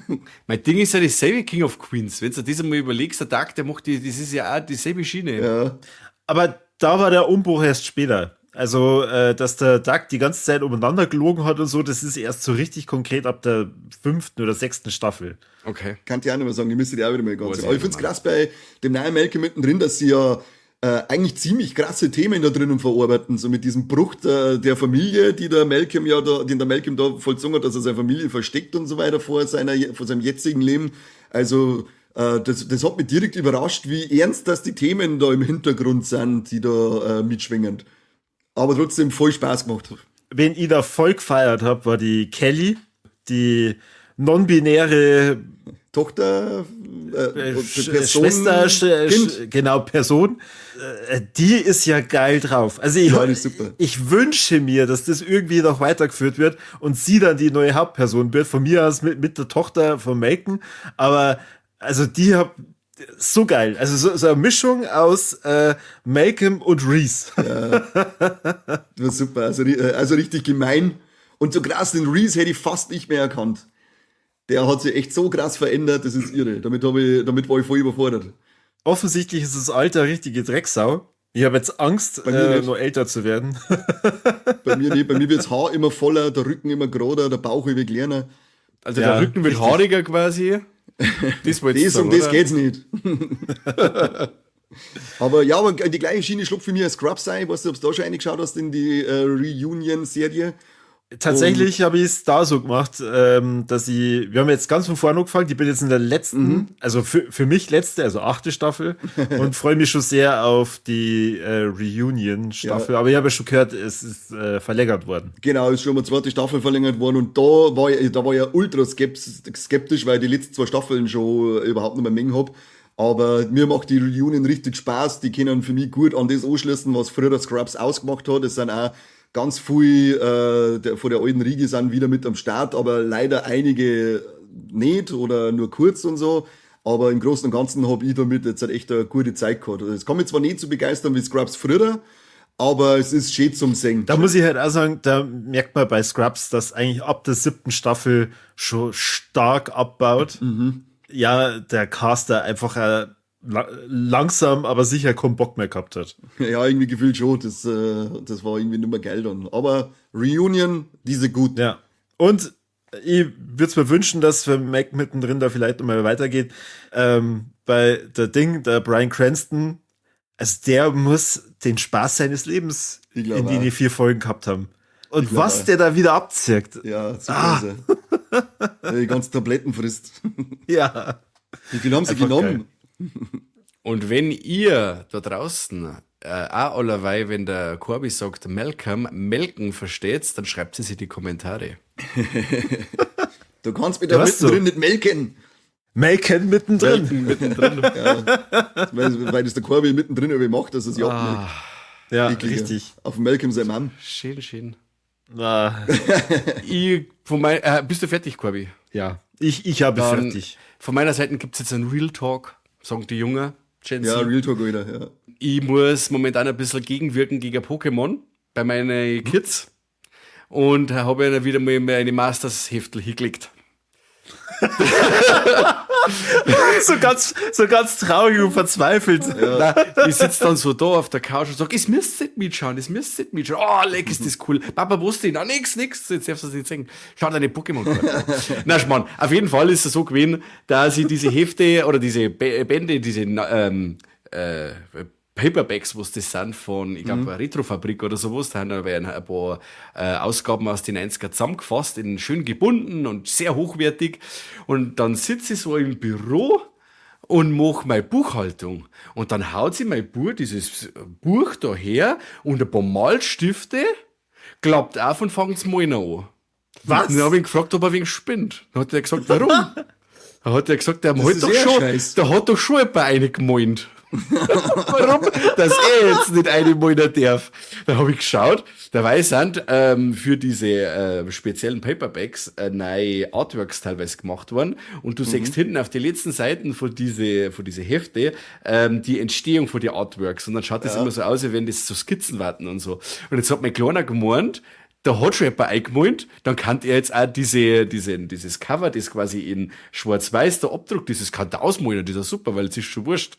Mein Ding ist ja dasselbe King of Queens. Wenn du das einmal überlegst, der Tag, der macht die, das ist ja auch dieselbe Schiene. Ja. Aber da war der Umbruch erst später. Also, dass der Doug die ganze Zeit umeinander gelogen hat und so, das ist erst so richtig konkret ab der 5. oder 6. Staffel. Okay. Kann ich auch nicht mehr sagen, die müsste ich auch wieder mal ganz Weiß ich sagen. Aber ich nicht find's mehr. krass bei dem neuen Malcolm mittendrin, dass sie ja eigentlich ziemlich krasse Themen da drinnen verarbeiten, so mit diesem Bruch der Familie, die der Malcolm ja da, den der Malcolm da vollzogen hat, dass er seine Familie versteckt und so weiter vor seinem jetzigen Leben. Also, das hat mich direkt überrascht, wie ernst das die Themen da im Hintergrund sind, die da mitschwingen. Aber trotzdem voll Spaß gemacht. Wen ich da voll gefeiert hab, war die Kelly. die non-binäre Tochter, Person, Schwester, kind. Genau, Person, die ist ja geil drauf. Also ich, ja, ich wünsche mir, dass das irgendwie noch weitergeführt wird und sie dann die neue Hauptperson wird, von mir aus mit der Tochter von Malcolm, aber also die hat so geil. Also so eine Mischung aus Malcolm und Reese. Ja, das war super. Also richtig gemein. Und so krass, den Reese hätte ich fast nicht mehr erkannt. Der hat sich echt so krass verändert, das ist irre. Damit war ich voll überfordert. Offensichtlich ist das Alter richtige Drecksau. Ich habe jetzt Angst, noch älter zu werden. Bei mir nicht. Bei mir wird das Haar immer voller, der Rücken immer gerader, der Bauch immer kleiner. Also ja, der Rücken wird haariger quasi. Das, das sagen, um das geht's nicht. Aber ja, aber die gleiche Schiene schlug für mich als Scrubs sein. Ich weiß nicht, ob du da schon reingeschaut hast in die Reunion-Serie. Tatsächlich habe ich es da so gemacht, dass ich, wir haben jetzt ganz von vorne angefangen, ich bin jetzt in der letzten, also für mich letzte, also 8. Staffel und freue mich schon sehr auf die Reunion-Staffel, ja. Aber ich habe ja schon gehört, es ist verlängert worden. Genau, ist schon mal 2. Staffel verlängert worden und da war ich ja ultra skeptisch, weil ich die letzten 2 Staffeln schon überhaupt nicht mehr mengen habe. Aber mir macht die Reunion richtig Spaß, die können für mich gut an das anschließen, was früher Scrubs ausgemacht hat. Es sind auch ganz viel von der alten Riege sind wieder mit am Start, aber leider einige nicht oder nur kurz und so. Aber im Großen und Ganzen habe ich damit jetzt halt echt eine gute Zeit gehabt. Es kann mich zwar nicht so begeistern wie Scrubs früher, aber es ist schön zum Singen. Da muss ich halt auch sagen, da merkt man bei Scrubs, dass eigentlich ab der 7. Staffel schon stark abbaut. Mhm. Ja, der Caster einfach langsam, aber sicher keinen Bock mehr gehabt hat. Ja, irgendwie gefühlt schon. Das war irgendwie nicht mehr geil dann. Aber Reunion, diese gut. Ja. Und ich würde es mir wünschen, dass für Mac mittendrin da vielleicht nochmal weitergeht. Bei der Ding, der Bryan Cranston, also der muss den Spaß seines Lebens in die 4 Folgen gehabt haben. Und was der da wieder abzirkt. Ja, super. Ah. Die ganzen Tabletten frisst. Ja. Wie viel haben sie einfach genommen? Geil. Und wenn ihr da draußen auch allerweil, wenn der Corby sagt Malcolm, melken versteht, dann schreibt es in die Kommentare. Du kannst mich da mittendrin nicht melken. Melken mittendrin. Melken mittendrin. Ja. Weil das der Corby mittendrin irgendwie macht, dass er sich abmelkt. Ja, ekliger. Richtig. Auf Malcolm sein Mann. Schön, schön. Na. Bist du fertig, Corby? Ja, ich habe dann fertig. Von meiner Seite gibt es jetzt einen Real Talk, sagen die Jungen. Gen Z. Ja, Real Talk wieder, ja. Ich muss momentan ein bisschen gegenwirken gegen Pokémon bei meinen Kids und habe ihnen wieder mal meine Masters-Heftel hingelegt. so ganz traurig und verzweifelt. Ja. Nein, ich sitze dann so da auf der Couch und sag, es müsst nicht mitschauen, es müsst nicht mitschauen. Oh, leck, ist das cool. Papa, wusste ich, na, nix, jetzt darfst du es nicht sehen. Schau deine Pokémon-Karten. Na, Schmarrn. Auf jeden Fall ist es so gewesen, dass ich diese Hefte oder diese Bände, diese Paperbacks, was das sind, von, ich glaube, Retrofabrik oder sowas, da haben wir ein paar Ausgaben aus den 90er zusammengefasst, in schön gebunden und sehr hochwertig. Und dann sitze ich so im Büro und mache meine Buchhaltung. Und dann haut sich mein Bub dieses Buch da her und ein paar Malstifte, klappt auf und fängt zum Malen an. Was? Und dann habe ich ihn gefragt, ob er wegen spinnt. Dann hat er gesagt, warum? Dann hat er gesagt, der hat doch schon, der hat doch schon jemand eingemalt. Warum? Dass er jetzt nicht einmalen darf. Da habe ich geschaut, dabei sind für diese speziellen Paperbacks neue Artworks teilweise gemacht worden und du siehst hinten auf die letzten Seiten von diese Hefte die Entstehung von den Artworks und dann schaut das immer so aus, wie wenn das so Skizzen warten und so. Und jetzt hat mein Kleiner gemeint, da hat schon jemand eingemalt, dann kann er jetzt auch dieses Cover, das quasi in schwarz-weiß der Abdruck, dieses kann der ausmalen, das ist super, weil es ist schon wurscht.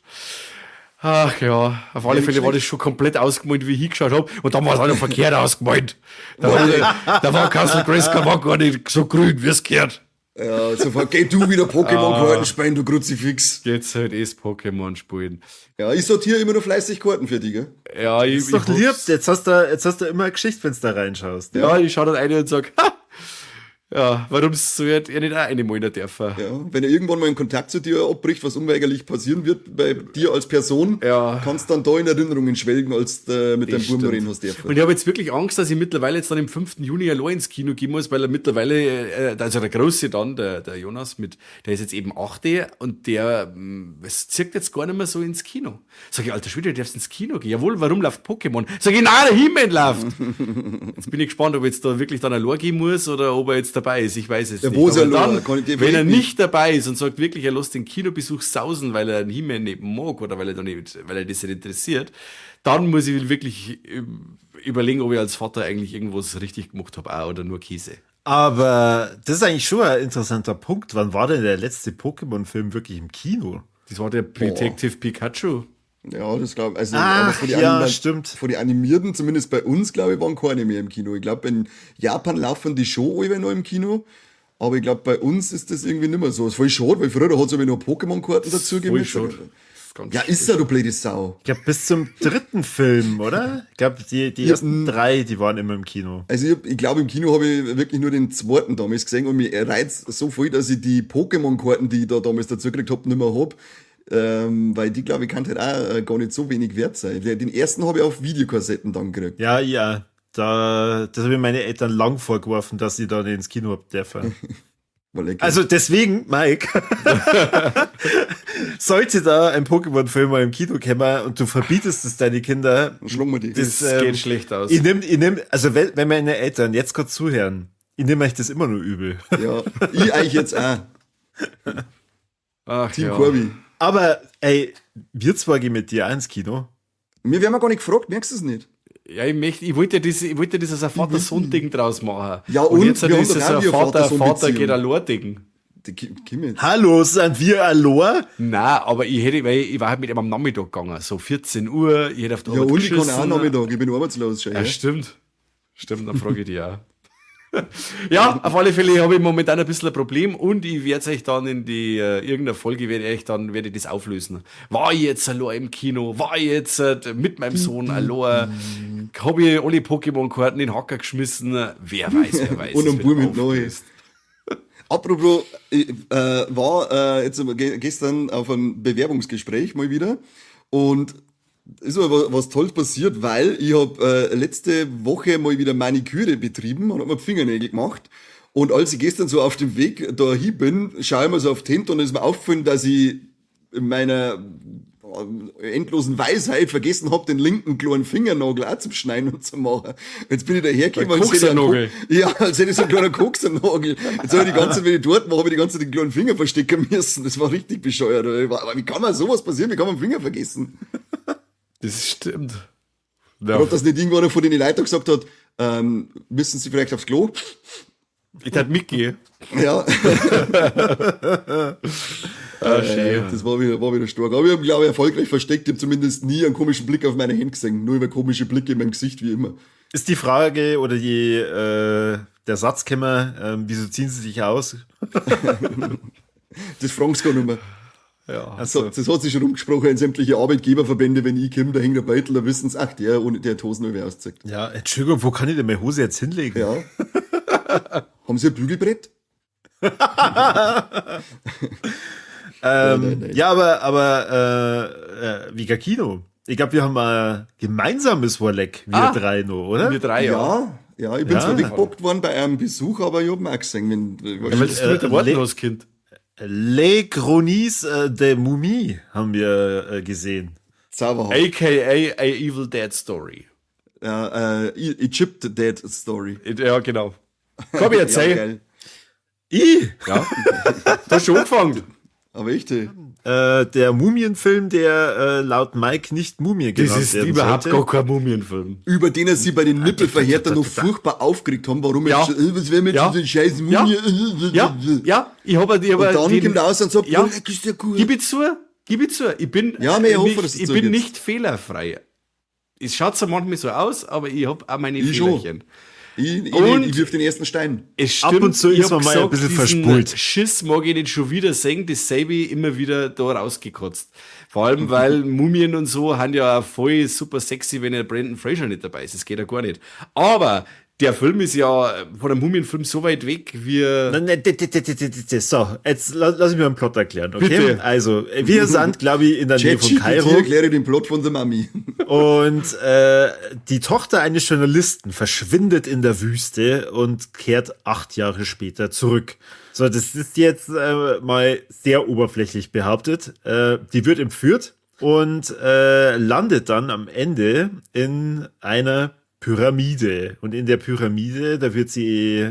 Ach ja, auf alle Fälle war das schon komplett ausgemalt, wie ich hingeschaut hab. Und dann war es auch noch verkehrt ausgemalt. Da war Castle Grayskull war gar nicht so grün, wie es gehört. Ja, sofort, geh du wieder Pokémon-Karten spielen, du Kruzifix. Jetzt halt eh Pokémon spielen. Ja, ich sortiere immer noch fleißig Karten für dich, gell? Ja, ich ist doch lieb. Jetzt hast du immer eine Geschichte, wenn du da reinschaust. Ja, ich schau dann rein und sag, ha! Ja, warum soll er nicht auch eine malen dürfen? Ja, wenn er irgendwann mal einen Kontakt zu dir abbricht, was unweigerlich passieren wird bei dir als Person, kannst dann da in Erinnerungen schwelgen, als du mit deinem Buben reden hast dürfen. Und ich habe jetzt wirklich Angst, dass ich mittlerweile jetzt dann im 5. Juni allein ins Kino gehen muss, weil er mittlerweile, also der Große dann, der Jonas, mit, der ist jetzt eben 8 und der, es zirkt jetzt gar nicht mehr so ins Kino. Sag ich, alter Schwede, du darfst ins Kino gehen. Jawohl, warum läuft Pokémon? Sag ich, nein, der He-Man läuft. Jetzt bin ich gespannt, ob ich jetzt da wirklich dann allein gehen muss oder ob er jetzt dabei ist. Ich weiß es Ja, nicht. wo ist er Aber allein? dann, Kann ich dir wenn er wirklich nicht dabei ist und sagt wirklich, er lässt den Kinobesuch sausen, weil er einen He-Man nicht mag oder weil er, da nicht, weil er das nicht interessiert, dann muss ich wirklich überlegen, ob ich als Vater eigentlich irgendwas richtig gemacht habe auch oder nur Käse. Aber das ist eigentlich schon ein interessanter Punkt. Wann war denn der letzte Pokémon-Film wirklich im Kino? Das war der Detective Pikachu. Ja, das glaube ich. Also, Ach, aber von die ja, stimmt. Von den Animierten, zumindest bei uns, glaube ich, waren keine mehr im Kino. Ich glaube, in Japan laufen die schon alle noch im Kino. Aber ich glaube, bei uns ist das irgendwie nicht mehr so. Das ist voll schade, weil früher hat es aber noch Pokémon-Karten dazu Voll gegeben. schade. Das ist ganz Ja, ist ja, du blöde Sau. Ich glaube, bis zum dritten Film, oder? Ich glaube, die ersten drei, die waren immer im Kino. Also ich glaube, im Kino habe ich wirklich nur den zweiten damals gesehen und mich reizt so viel, dass ich die Pokémon-Karten, die ich da damals dazu gekriegt habe, nicht mehr hab. Weil die, glaube ich, kann halt auch gar nicht so wenig wert sein. Den ersten habe ich auf Videokassetten dann gekriegt. Ja, ja. Das habe ich meine Eltern lang vorgeworfen, dass sie da nicht ins Kino hab dürfen. Weil ich- Also deswegen, Mike, sollte da ein Pokémon-Film mal im Kino kommen und du verbietest es deine Kinder, Dann schlagen wir die. das, Das geht schlecht aus. Ich nehm, also wenn meine Eltern jetzt gerade zuhören, ich nehme euch das immer nur übel. Ja, ich eigentlich jetzt auch. Ach, Team ja. Corby. Aber ey, wir zwei gehen mit dir auch ins Kino. Mir werden wir gar nicht gefragt, merkst du es nicht? Ja, ich wollte ja das, ich wollte das als ein Vater-Sohn-Ding draus machen. Ja, und und jetzt wir haben ist doch es auch ein wieder Vater-Vater Vater-Sohn-Beziehung. geht allein-Ding. Die Kim jetzt. Hallo, sind wir allein? Nein, aber ich hätte, weil ich war halt mit ihm am Nachmittag gegangen, so 14 Uhr, ich hätte auf der Ja, Arbeit und ich kann auch geschissen. Nachmittag, ich bin arbeitslos schon. Ja, Ja. stimmt. Stimmt, dann frage ich dich auch. Ja, auf alle Fälle habe ich momentan ein bisschen ein Problem und ich werde euch dann in die irgendeiner Folge werde ich dann werde ich das auflösen. War ich jetzt allein im Kino? War ich jetzt mit meinem Sohn allein? Habe ich alle Pokémon-Karten in den Hacker geschmissen? Wer weiß, wer weiß. Und Es einen wird Bub mit neu. aufgelöst. Apropos, ich war jetzt gestern auf einem Bewerbungsgespräch mal wieder und ist aber was Tolles passiert, weil ich hab letzte Woche mal wieder Maniküre betrieben und hab mir Fingernägel gemacht. Und als ich gestern so auf dem Weg da hin bin, schaue ich mir so auf die Hände und ist mir aufgefallen, dass ich in meiner endlosen Weisheit vergessen hab, den linken kleinen Fingernagel auch zum Schneiden und zu machen. Jetzt bin ich dahergekommen, Ein als hätte ich einen Koksernagel. Ja, als hätte ich so einen kleinen Koksernagel. Jetzt habe ich die ganze Zeit, wenn ich dort war, habe ich die ganze Zeit den kleinen Finger verstecken müssen. Das war richtig bescheuert. Aber wie kann man sowas passieren? Wie kann man einen Finger vergessen? Das stimmt. Und ob das nicht irgendwann von den Leuten gesagt hat, müssen Sie vielleicht aufs Klo? Ich tat mitgehen. Ja. Ah, schön. Das war wieder stark. Aber ich habe, glaube ich, erfolgreich versteckt. Ich habe zumindest nie einen komischen Blick auf meine Hände gesehen. Nur über komische Blicke in meinem Gesicht, wie immer. Ist die Frage oder der Satzkämmer, wieso ziehen sie sich aus? Das fragen sie gar nicht mehr. Ja. Also, das hat sich schon rumgesprochen in sämtliche Arbeitgeberverbände, wenn ich komme, da hängt der Beutel, da wissen sie, ach, der ohne der die Hosen nur auszieht. Ja, Entschuldigung, wo kann ich denn meine Hose jetzt hinlegen? Ja. Haben Sie ein Bügelbrett? Nein. Ja, aber wie Kino. Ich glaube, wir haben ein gemeinsames Warleck, wir drei noch, oder? Wir drei, ja. Ja, ja, ich bin Ja. zwar weggebockt worden bei einem Besuch, aber ich hab ihn auch gesehen. Wenn, Ja, weil du mit der Worten hast, Kind. Les Chronies de Mumie haben wir gesehen. Zauberhaft. AKA A Evil Dead Story. Egypt Dead Story. Ja, genau. Komm, ich erzähl. Ja, geil. I! Ja. Du hast schon angefangen. Aber echt, ey. Der Mumienfilm, der laut Mike nicht Mumie genannt Das ist werden überhaupt sollte. gar kein Mumienfilm. Über den er sie bei den Nippelverhärtern noch furchtbar aufgeregt haben, warum Ja. jetzt, was wäre mit Ja. diesem scheiß Ja. Mumie? Ja, ja, ich habe ich hab Und dann den, kommt er raus und sagt, ja, oh, leck, ist der gut. Gib ich zu, gib ich zu. Ich bin, Ja, mir hoffe, nicht, dass du ich bin zugibst. nicht fehlerfrei. Es schaut zwar manchmal so aus, aber ich habe auch meine Ich schon. Fehlerchen. Ich Und- ich wirf den ersten Stein. Es Ab stimmt, und zu ich ist hab man mal ein gesagt, bisschen diesen verspult. Schiss mag ich nicht schon wieder sehen, dasselbe immer wieder da rausgekotzt. Vor allem, weil Mumien und so haben ja auch voll super sexy, wenn der Brendan Fraser nicht dabei ist. Das geht ja gar nicht. Aber Der Film ist ja von einem Mumienfilm so weit weg, wie. So, jetzt lass mich mal einen Plot erklären, okay? Bitte. Also, wir sind, glaube ich, in der Nähe von Kairo. Erkläre den Plot von The Mummy. Und die Tochter eines Journalisten verschwindet in der Wüste und kehrt 8 Jahre später zurück. So, das ist jetzt mal sehr oberflächlich behauptet. Die wird entführt und landet dann am Ende in einer Pyramide. Und in der Pyramide, da wird sie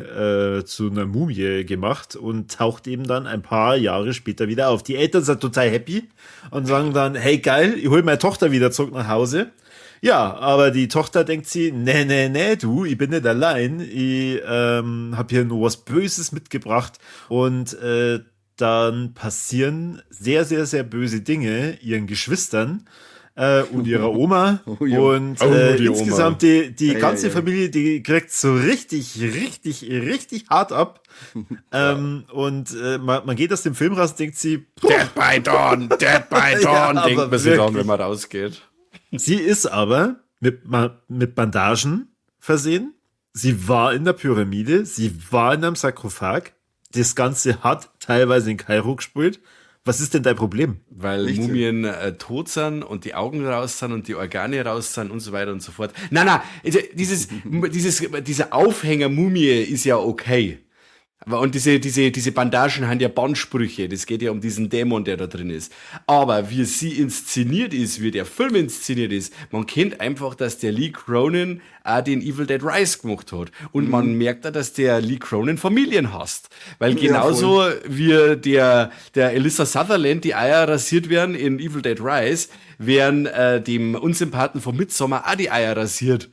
zu einer Mumie gemacht und taucht eben dann ein paar Jahre später wieder auf. Die Eltern sind total happy und sagen dann: "Hey geil, ich hol meine Tochter wieder zurück nach Hause." Ja, aber die Tochter denkt sie: "Nee, nee, nee, du, ich bin nicht allein, ich hab hier nur was Böses mitgebracht." Und dann passieren sehr, sehr, sehr böse Dinge ihren Geschwistern und ihrer Oma. Oh ja. Und Oh, die Oma. insgesamt die Ei, ganze ei, ei. Familie, die kriegt so richtig, richtig, richtig hart ab. Und man geht aus dem Film raus und denkt sie, puh, Dead by Dawn, Dead by Ja, Dawn, denkt aber man sich dann, wirklich. wenn man rausgeht. Sie ist aber mit Bandagen versehen. Sie war in der Pyramide, sie war in einem Sarkophag. Das Ganze hat teilweise in Kairo gespielt. Was ist denn dein Problem? Weil Richtig. Mumien tot sind und die Augen raus sind und die Organe raus sind und so weiter und so fort. Nein, nein, also dieser Aufhänger Mumie ist ja okay. Aber und diese Bandagen haben ja Bannsprüche. Das geht ja um diesen Dämon, der da drin ist. Aber wie sie inszeniert ist, wie der Film inszeniert ist, man kennt einfach, dass der Lee Cronin auch den Evil Dead Rise gemacht hat. Und man merkt auch, dass der Lee Cronin Familien hasst. Weil genauso wie der Alyssa Sutherland die Eier rasiert werden in Evil Dead Rise, werden dem Unsympathen von Midsommar auch die Eier rasiert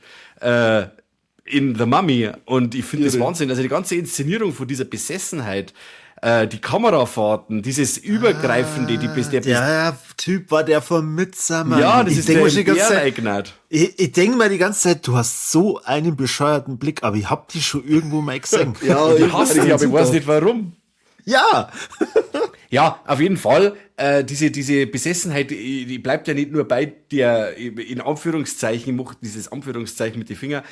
in The Mummy. Und ich finde das Wahnsinn. Also die ganze Inszenierung von dieser Besessenheit, die Kamerafahrten, dieses Übergreifende, die bis der Der Typ war der von Midsommar. Ja, das Ich ist denk der mir schon die ganze Zeit, Bäreigner. ich denk mir die ganze Zeit, du hast so einen bescheuerten Blick, aber ich hab dich schon irgendwo mal gesehen. Ja, Ich hasse die, aber ich weiß nicht, warum. Ja. Ja, auf jeden Fall. Diese Besessenheit, die bleibt ja nicht nur bei der, in Anführungszeichen, ich mach dieses Anführungszeichen mit den Fingern,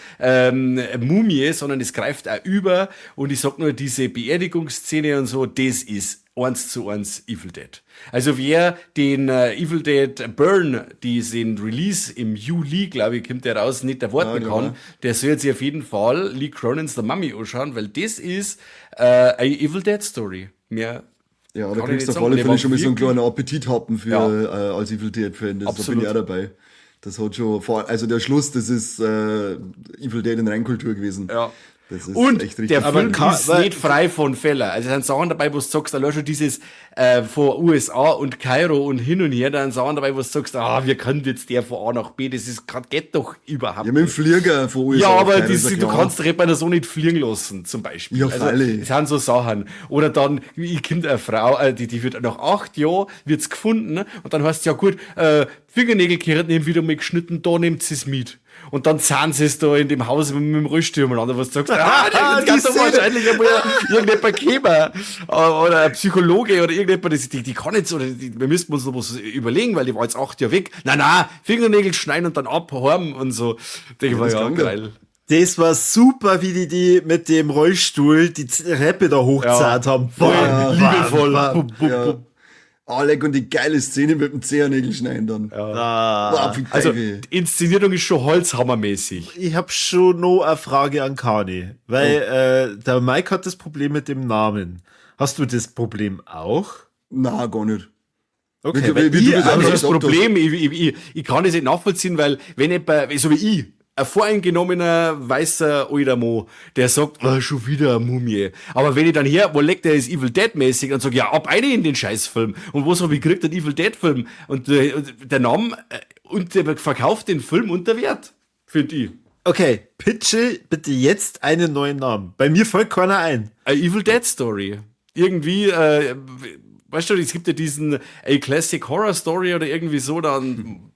Mumie, sondern es greift auch über. Und ich sag nur, diese Beerdigungsszene und so, das ist eins zu eins Evil Dead. Also wer den Evil Dead Burn, diesen Release im Juli, glaube ich, kommt der raus, nicht erwarten Ja, genau. kann, der soll sich auf jeden Fall Lee Cronin's The Mummy anschauen, weil das ist eine Evil Dead Story. Mehr Ja, da kann ich kriegst du nicht auf alle sagen. Fälle Der schon mal so einen war kleinen Appetithappen für als Evil Dead Fan. Das, da bin Absolut. ich auch dabei. Das hat schon, also der Schluss, das ist Evil Dead in Reinkultur gewesen. Ja. Das ist Und echt richtig. der Aber Film ist nicht frei von Feller. Also es sind Sachen dabei, wo du sagst, allein schon dieses von USA und Kairo und hin und her, da sind Sachen dabei, wo du sagst, ah, wie kann jetzt der von A nach B, das ist, geht doch überhaupt Ja, mit dem nicht. Flieger von USA. Ja, aber Kairo, ist ja du klar. kannst doch jemanden so nicht fliegen lassen, zum Beispiel. Ja, Also, freilich. das sind so Sachen. Oder dann, ich kommt eine Frau, die wird nach 8 Jahren wird's gefunden und dann heißt es ja gut, Fingernägel gehört nehmen wieder mal geschnitten, da nimmt sie es mit. Und dann zahlen sie es da in dem Haus mit dem Rollstuhl umeinander, was du sagst, ah, das Die kann doch Szene. wahrscheinlich einmal irgendjemand kommen. Oder ein Psychologe oder irgendjemand, die kann jetzt, oder die, wir müssten uns noch was überlegen, weil die war jetzt 8 Jahre weg. Na, na, Fingernägel schneiden und dann ab, heim und so. Denke ich mir, das ja, kann geil. Das war super, wie die mit dem Rollstuhl die Treppe da hochgezahlt haben. Voll Bam, liebevoll. bam, Bum, bum, Ja. bum. Ah, leck, und die geile Szene mit dem Zehennägel schneiden dann. Ah. Boah, wie Also, geil. die Inszenierung ist schon holzhammermäßig. Ich habe schon noch eine Frage an Kani, weil der Mike hat das Problem mit dem Namen. Hast du das Problem auch? Na, gar nicht. Okay, Wie- wie du ich- das Aber einfach das gesagt Problem, ich kann das nicht nachvollziehen, weil wenn jemand, so wie ich, ein voreingenommener weißer alter Mo, der sagt, oh, schon wieder eine Mumie. Aber wenn ich dann her, wo leckt der ist Evil Dead mäßig, dann sag ich, ja, ab eine in den Scheißfilm. Und was habe ich gekriegt? Einen Evil Dead Film. Und der Name, und der verkauft den Film unter Wert, finde ich. Okay, pitche bitte jetzt einen neuen Namen. Bei mir fällt keiner ein. A Evil Dead Story. Irgendwie, weißt du, es gibt ja diesen A Classic Horror Story oder irgendwie so, dann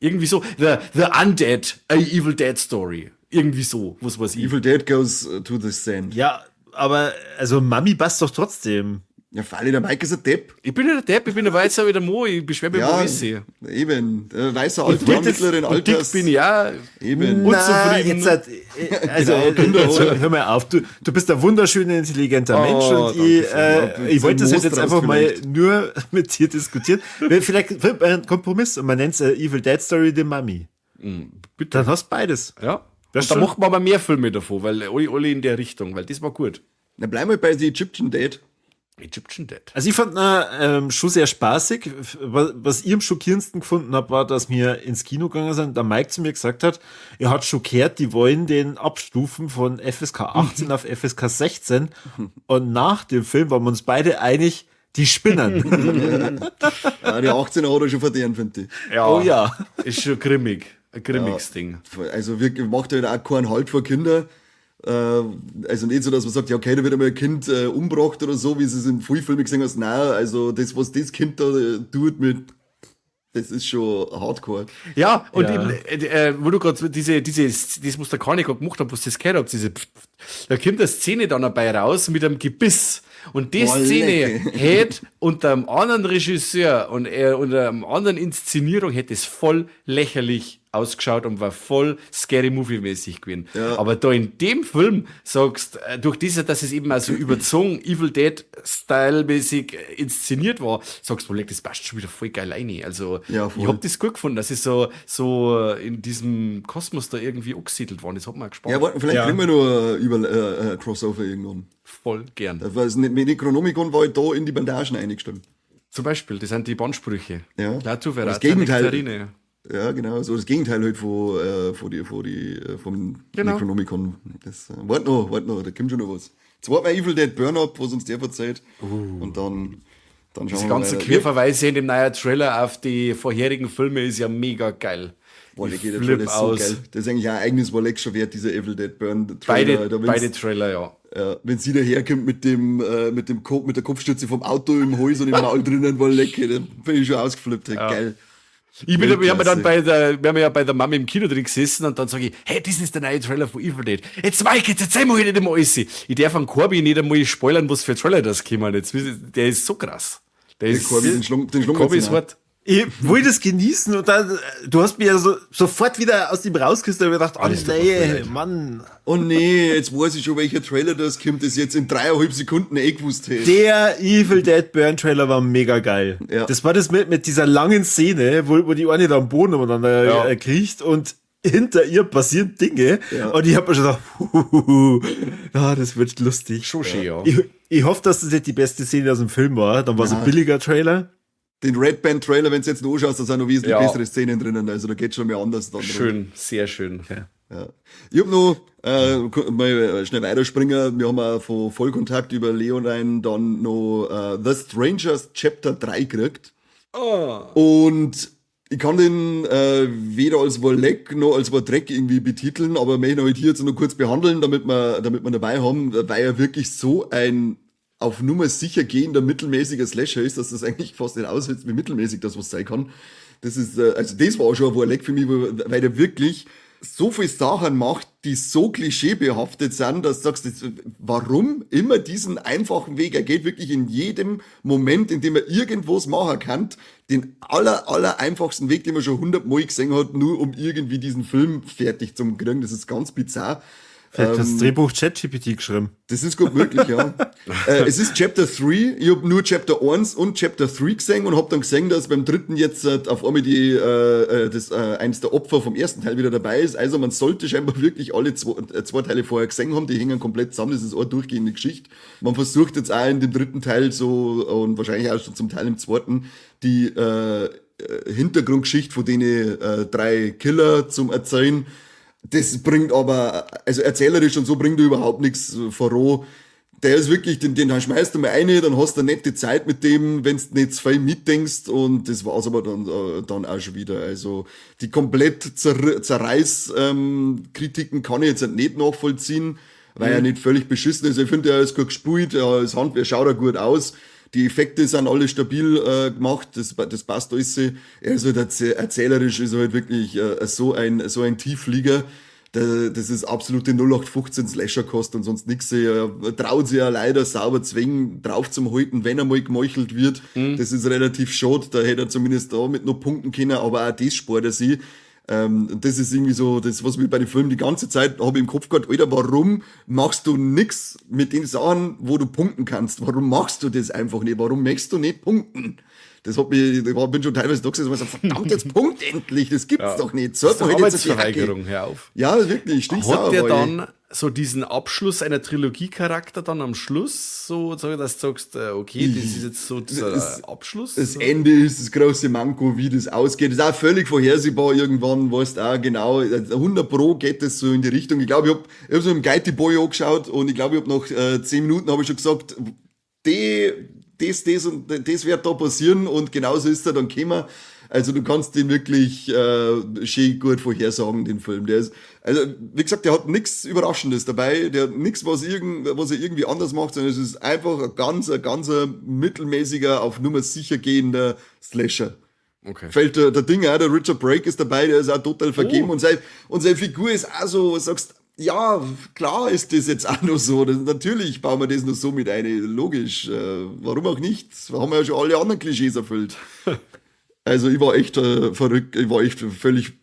irgendwie so, The Undead, A Evil Dead Story. Irgendwie so, was weiß ich. Evil Dead goes to the sand. Ja, aber also Mummy passt doch trotzdem. Ja, freilich, der Mike ist ein Depp. Ich bin nicht der Depp, ich bin der Weißer wie der Mo, ich beschwere mich Ja, immer Wissi. eben. Weißer alter Mann mittleren Und dick Alters. bin ich auch. Eben. Unzufrieden. Jetzt, also, Genau, jetzt hör mal auf. Du bist ein wunderschöner, intelligenter Oh, Mensch und ich, danke schön. Ja, ich wollte das so jetzt Most einfach raus mal vielleicht. nur mit dir diskutieren. Vielleicht findet man einen Kompromiss und man nennt es Evil Dead Story The Mummy. Bitte. Dann hast du beides. Ja. Das Und da schon. macht man aber mehr Filme davon, weil alle in der Richtung, weil das war gut. Na, bleib mal bei The Egyptian Dead. Egyptian Dead. Also ich fand ihn schon sehr spaßig. Was ich am schockierendsten gefunden habe, war, dass wir ins Kino gegangen sind und der Mike zu mir gesagt hat, er hat schon gehört, die wollen den abstufen von FSK 18 auf FSK 16. Und nach dem Film waren wir uns beide einig, die spinnen. Ja, die 18er hat er schon verdient, finde ich. Ja. Oh ja. Ist schon grimmig. Ein grimmiges Ding. Also wirklich, macht halt auch keinen Halt vor Kinder. Also nicht so, dass man sagt, ja okay, da wird einmal ein Kind umgebracht oder so, wie sie es im Filmen gesehen hast. Nein, also das, was das Kind da tut mit, das ist schon hardcore. Ja, und Ja. eben, wo du gerade das, was der Kani gerade gemacht hat, was das gehört habt, diese, da kommt eine Szene dann dabei raus mit einem Gebiss. Und die Boah, Szene leck. hätte unter einem anderen Regisseur und unter einem anderen Inszenierung hätte es voll lächerlich ausgeschaut und war voll Scary Movie-mäßig gewesen. Ja. Aber da in dem Film sagst, durch diese, dass es eben also überzogen, Evil Dead-Style-mäßig inszeniert war, sagst du, leck, das passt schon wieder voll geil rein. Also, Ja, voll. ich hab das gut gefunden, dass es so in diesem Kosmos da irgendwie angesiedelt worden ist. Hat mir gespannt. Ja, warte, vielleicht Ja. kriegen wir noch über Crossover irgendwann. Voll gern. Das war das Necronomicon war halt da in die Bandagen eingestimmt. Zum Beispiel, das sind die Bandsprüche. Ja. Klaatu Das Verata Gegenteil. Nektarine. Ja, genau. So das Gegenteil halt von, von die, vom Genau. Necronomicon. Das, wart noch, da kommt schon noch was. Zweimal Evil Dead Burn Up, was uns der verzeiht. Und dann schauen Diese wir ganzen weiter. Querverweise in dem neuen Trailer auf die vorherigen Filme ist ja mega geil. Boah, der Ich geht der flipp Trailer ist so aus. geil. Das ist eigentlich auch ein eigenes Warleck schon wert, dieser Evil Dead Burn Trailer. Beide, Da wenn's- beide Trailer, ja. Wenn sie daherkommt mit dem, mit der Kopfstütze vom Auto im Hals und im Maul drinnen, war lecker, dann bin ich schon ausgeflippt. Hey, Geil. Ich bin, wir haben ja dann Weltklasse. bei der, wir haben ja bei der Mami im Kino drin gesessen und dann sage ich, hey, das ist der neue Trailer von Evil Dead. Jetzt Mike, jetzt erzähl mir nicht einmal alles. Ich darf an Corby nicht einmal spoilern, was für Trailer das kommen. Jetzt, der ist so krass. Der ist, Corby, den Schlung- den Schlung Corby ist jetzt hart. Ich wollte das genießen und dann, du hast mir ja so, sofort wieder aus dem rausgeküsst und ich gedacht, oh Das tut mir voll nee, leid. Mann. Oh nee, jetzt weiß ich schon, welcher Trailer das kommt, das jetzt in 3,5 Sekunden eh gewusst hätte. Der Evil Dead Burn Trailer war mega geil. Ja. Das war das mit dieser langen Szene, wo die eine da am Boden umeinander Ja. kriecht und hinter ihr passieren Dinge. Ja. Und ich hab mir schon gedacht, huhuhu, ah, das wird lustig. Schon schön, ja. Ich hoffe, dass das nicht die beste Szene aus dem Film war. Dann war es ein billiger Trailer. Den Red Band Trailer, wenn du jetzt noch anschaust, da sind noch wesentlich Ja. bessere Szenen drinnen, also da geht schon mehr anders dann. drum. Schön, sehr schön. Ja. Ich hab noch, mal schnell weiterspringen, wir haben auch von Vollkontakt über Leonine dann noch The Strangers Chapter 3 gekriegt. Und ich kann den weder als Wolleck noch als Dreck irgendwie betiteln, aber möchte ihn halt hier jetzt noch kurz behandeln, damit wir dabei haben, weil er wirklich so ein auf Nummer sicher gehender mittelmäßiger Slasher ist, dass das eigentlich fast nicht aushält, wie mittelmäßig das was sein kann. Das ist, also das war auch schon ein Warleck für mich, weil der wirklich so viel Sachen macht, die so klischeebehaftet sind, dass du sagst, das, warum immer diesen einfachen Weg? Er geht wirklich in jedem Moment, in dem er irgendwas machen kann, den aller einfachsten Weg, den man schon 100 Mal gesehen hat, nur um irgendwie diesen Film fertig zu kriegen. Das ist ganz bizarr. Vielleicht hat das Drehbuch ChatGPT geschrieben. Das ist gut möglich, ja. Es ist Chapter 3. Ich hab nur Chapter 1 und Chapter 3 gesehen und hab dann gesehen, dass beim dritten jetzt auf einmal die, das, eins der Opfer vom ersten Teil wieder dabei ist. Also man sollte scheinbar wirklich alle zwei Teile vorher gesehen haben. Die hängen komplett zusammen. Das ist eine durchgehende Geschichte. Man versucht jetzt auch in dem dritten Teil so und wahrscheinlich auch schon zum Teil im zweiten die Hintergrundgeschichte von denen drei Killer zum Erzählen. Das bringt aber, also erzählerisch und so bringt er überhaupt nichts voran. Der ist wirklich, den schmeißt du mal rein, dann hast du eine nette Zeit mit dem, wenn du nicht zu viel mitdenkst und das war's aber dann auch schon wieder. Also die komplett Zerreiß-Kritiken kann ich jetzt nicht nachvollziehen, weil er nicht völlig beschissen ist. Ich finde, er ist gut gespielt, er ist Handwerk, schaut er gut aus. Die Effekte sind alle stabil gemacht, das passt alles. Er ist halt erzählerisch, ist er halt wirklich so ein Tiefflieger. Das ist absolute 0815 Slasher-Kost und sonst nix. Er traut sich ja leider sauber zwingen, drauf zum halten, wenn er mal gemeuchelt wird. Das ist relativ schade. Da hätte er zumindest da mit noch punkten können, aber auch das spart er sich. Und das ist irgendwie so, das, was mich bei den Filmen die ganze Zeit habe ich im Kopf gehabt, Alter, warum machst du nix mit den Sachen, wo du punkten kannst? Warum machst du das einfach nicht? Warum möchtest du nicht punkten? Das hat mich, ich bin schon teilweise da gesessen und so, verdammt, jetzt punkt endlich, das gibt's doch nicht. Das ist doch halt Arbeitsverweigerung, hör auf. Ja, wirklich, stinksauer. Hat der dann so diesen Abschluss einer Trilogie-Charakter dann am Schluss, so, dass du sagst, okay, das ist jetzt so dieser Abschluss? Das Ende ist das große Manko, wie das ausgeht. Das ist auch völlig vorhersehbar irgendwann, weißt du auch genau, 100 Pro geht das so in die Richtung. Ich glaube, ich hab so im Guide Boy angeschaut und ich glaube, ich hab nach 10 Minuten hab ich schon gesagt, das und das wird da passieren und genauso ist er dann gekommen. Also du kannst den wirklich schön gut vorhersagen, den Film. Der ist, also wie gesagt, der hat nix Überraschendes dabei, der hat nix, was er irgendwie anders macht, sondern es ist einfach ein ganz mittelmäßiger, auf Nummer sicher gehender Slasher. Okay. Fällt der Ding auch, der Richard Brake ist dabei, der ist auch total vergeben und seine Figur ist auch so, sagst, ja, klar ist das jetzt auch noch so. Natürlich bauen wir das noch so mit ein. Logisch. Warum auch nicht? Wir haben ja schon alle anderen Klischees erfüllt. Also ich war echt verrückt. Ich war echt völlig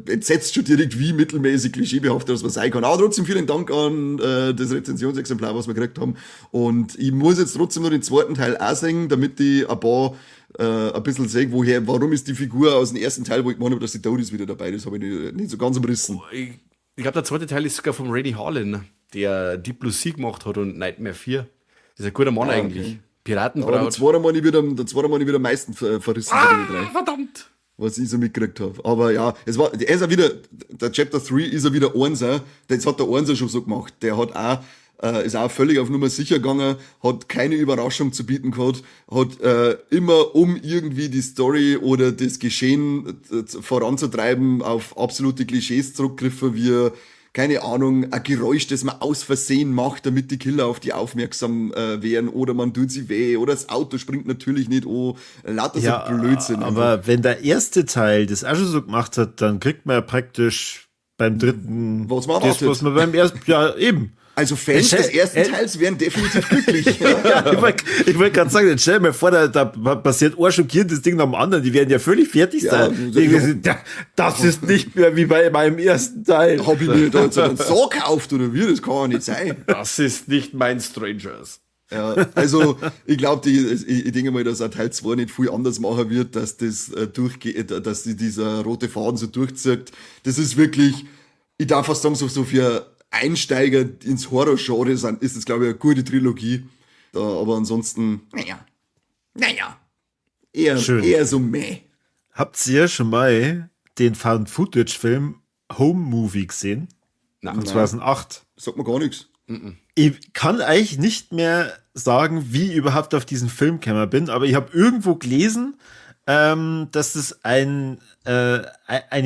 entsetzt schon direkt, wie mittelmäßig klischeebehaftet das was sein kann. Aber trotzdem vielen Dank an das Rezensionsexemplar, was wir gekriegt haben. Und ich muss jetzt trotzdem noch den zweiten Teil auch sehen, damit ich ein paar ein bisschen sehe, warum ist die Figur aus dem ersten Teil, wo ich gemeint habe, dass die Toad ist wieder dabei. Das habe ich nicht so ganz umrissen. Oh, ich glaube, der zweite Teil ist sogar vom Renny Harlin, der Deep Blue Sea gemacht hat und Nightmare 4. Das ist ein guter Mann eigentlich. Okay. Piratenbraut. Aber der zweite Mann wieder am meisten verrissen. Ah, verdammt! Was ich so mitgekriegt habe. Aber ja, er ist ja wieder, der Chapter 3 ist ja wieder Einser. Das hat der Einser schon so gemacht. Der hat auch, ist auch völlig auf Nummer sicher gegangen, hat keine Überraschung zu bieten gehabt, hat immer, um irgendwie die Story oder das Geschehen voranzutreiben, auf absolute Klischees zurückgegriffen, wie, keine Ahnung, ein Geräusch, das man aus Versehen macht, damit die Killer auf die aufmerksam werden, oder man tut sie weh, oder das Auto springt natürlich nicht an, lauter ja, so Blödsinn. Aber einfach. Wenn der erste Teil das auch schon so gemacht hat, dann kriegt man ja praktisch beim dritten was man das, was man beim ersten, ja eben. Also Fans des ersten Teils wären definitiv glücklich. Ja, ich wollt gerade sagen, jetzt stell dir mal vor, da passiert ein schockierendes Ding nach dem anderen, die werden ja völlig fertig sein. Ja, das ist nicht mehr wie bei meinem ersten Teil. Hab ich mir da jetzt einen so gekauft oder wie? Das kann ja nicht sein. Das ist nicht mein Strangers. Ja, also ich glaube, ich denke mal, dass auch Teil 2 nicht viel anders machen wird, dass das durchgeht, dass die, dieser rote Faden so durchzieht. Das ist wirklich, ich darf fast sagen, so für Einsteiger ins Horror-Genre sind, ist das, glaube ich, eine gute Trilogie. Da, aber ansonsten, naja, eher so meh. Habt ihr schon mal den Found-Footage-Film Home Movie gesehen? Nein. Von 2008. Sagt mir gar nichts. Ich kann eigentlich nicht mehr sagen, wie ich überhaupt auf diesen Film gekommen bin, aber ich habe irgendwo gelesen, dass das eine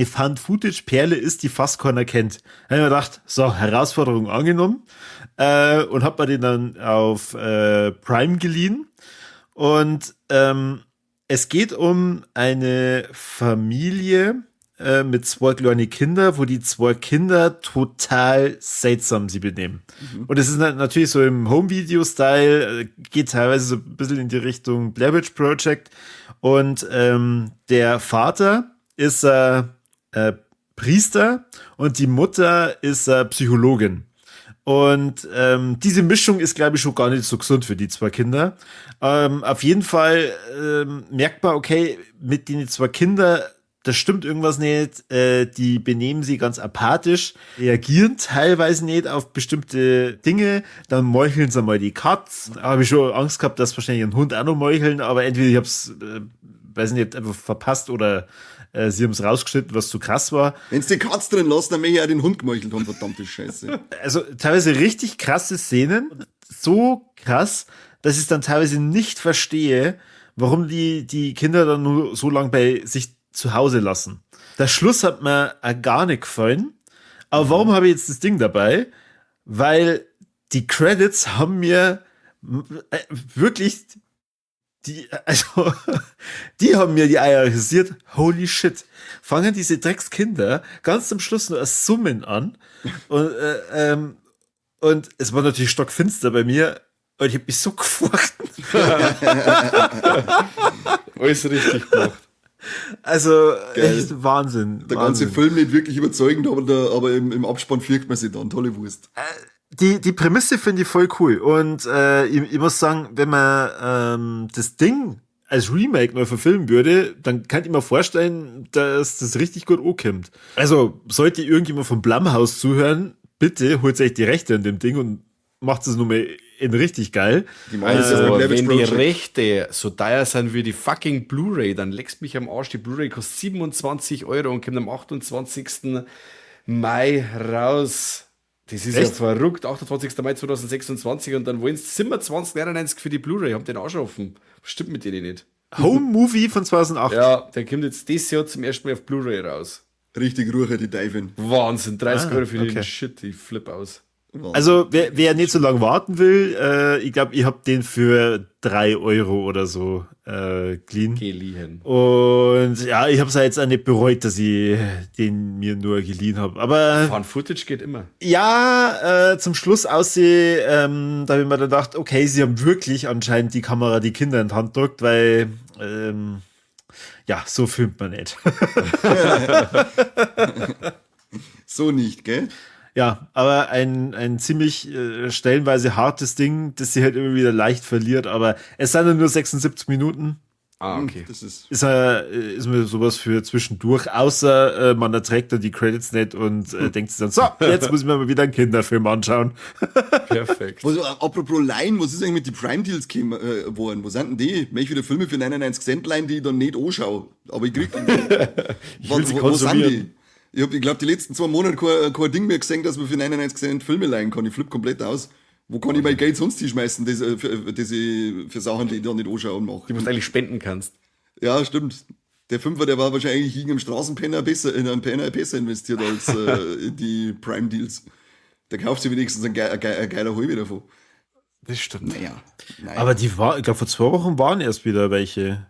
Found-Footage-Perle ist, die fast keiner kennt. Da habe ich mir gedacht, so, Herausforderung angenommen, und habe mir den dann auf Prime geliehen. Und es geht um eine Familie mit zwei kleinen Kindern, wo die zwei Kinder total seltsam sie benehmen. Mhm. Und es ist natürlich so im Home-Video-Style, geht teilweise so ein bisschen in die Richtung Blair Witch Project. Und der Vater ist Priester und die Mutter ist Psychologin. Und diese Mischung ist, glaube ich, schon gar nicht so gesund für die zwei Kinder. Auf jeden Fall merkt man, okay, mit den zwei Kindern, das stimmt irgendwas nicht, die benehmen sie ganz apathisch, reagieren teilweise nicht auf bestimmte Dinge, dann meucheln sie mal die Katz. Da habe ich schon Angst gehabt, dass wahrscheinlich ein Hund auch noch meucheln, aber entweder ich hab's, weiß nicht, einfach verpasst oder sie haben's rausgeschnitten, was zu krass war. Wenn's die Katz drin lässt, dann möchte ich auch den Hund gemeuchelt haben, verdammte Scheiße. Also teilweise richtig krasse Szenen, so krass, dass ich es dann teilweise nicht verstehe, warum die Kinder dann nur so lange bei sich zu Hause lassen. Der Schluss hat mir auch gar nicht gefallen. Aber warum habe ich jetzt das Ding dabei? Weil die Credits haben mir wirklich Die, also, die haben mir die Eier rasiert. Holy shit. Fangen diese Dreckskinder ganz zum Schluss nur das Summen an. Und es war natürlich stockfinster bei mir. Und ich hab mich so gefurcht. Alles richtig gemacht. Also, geil. Echt Wahnsinn. Der ganze Film nicht wirklich überzeugend, aber im Abspann fürchtet man sich dann. Tolle Wurst. Die Prämisse finde ich voll cool. Und ich muss sagen, wenn man das Ding als Remake neu verfilmen würde, dann kann ich mir vorstellen, dass das richtig gut ankommt. Also, sollte irgendjemand vom Blumhouse zuhören, bitte holt euch die Rechte an dem Ding und macht es nur mal in richtig geil. Die also, wenn die Rechte so teuer sind wie die fucking Blu-ray, dann leckst mich am Arsch. Die Blu-ray kostet 27 Euro und kommt am 28. Mai raus. Das ist echt ja verrückt. 28. Mai 2026 und dann wollen sie 27,99 für die Blu-ray. Haben den auch schon offen. Stimmt mit denen nicht. Home Movie von 2008. Ja, der kommt jetzt dieses Jahr zum ersten Mal auf Blu-ray raus. Richtig Ruhe, die Dive. Wahnsinn, 30 Euro für den Shit, ich flipp aus. Wahnsinn. Also, wer nicht so lange warten will, ich glaube, ich hab den für 3 Euro oder so geliehen. Geliehen. Und ja, ich hab's ja jetzt auch nicht bereut, dass ich den mir nur geliehen hab. Aber Found Footage geht immer. Ja, zum Schluss aussehe, da hab ich mir dann gedacht, okay, sie haben wirklich anscheinend die Kamera die Kinder in die Hand drückt, weil ja, so filmt man nicht. So nicht, gell? Ja, aber ein ziemlich stellenweise hartes Ding, das sie halt immer wieder leicht verliert, aber es sind ja nur 76 Minuten. Ah, okay. Das ist mir sowas für zwischendurch, außer man erträgt dann die Credits nicht und denkt sich dann, so, jetzt muss ich mir mal wieder einen Kinderfilm anschauen. Perfekt. Was, apropos Line, was ist eigentlich mit den Prime Deals geworden? Wo sind denn die? Möchte ich wieder Filme für 99 Cent leihen, die ich dann nicht anschaue. Aber ich krieg die. Ich will sie konsumieren. Wo sind die? Ich glaube, die letzten 2 Monate kein Ding mehr gesehen, dass man für 99 Cent Filme leihen kann. Ich flippe komplett aus. Wo kann ich mein Geld sonst hinschmeißen, das ich für Sachen, die ich dann nicht anschaue und mache? Die du eigentlich spenden kannst. Ja, stimmt. Der Fünfer, der war wahrscheinlich in einem Straßenpenner besser, in einem Penner besser investiert als in die Prime Deals. Der kauft sich wenigstens ein geiler Halbe davon. Das stimmt. Naja. Aber die war, ich glaube, vor 2 Wochen waren erst wieder welche.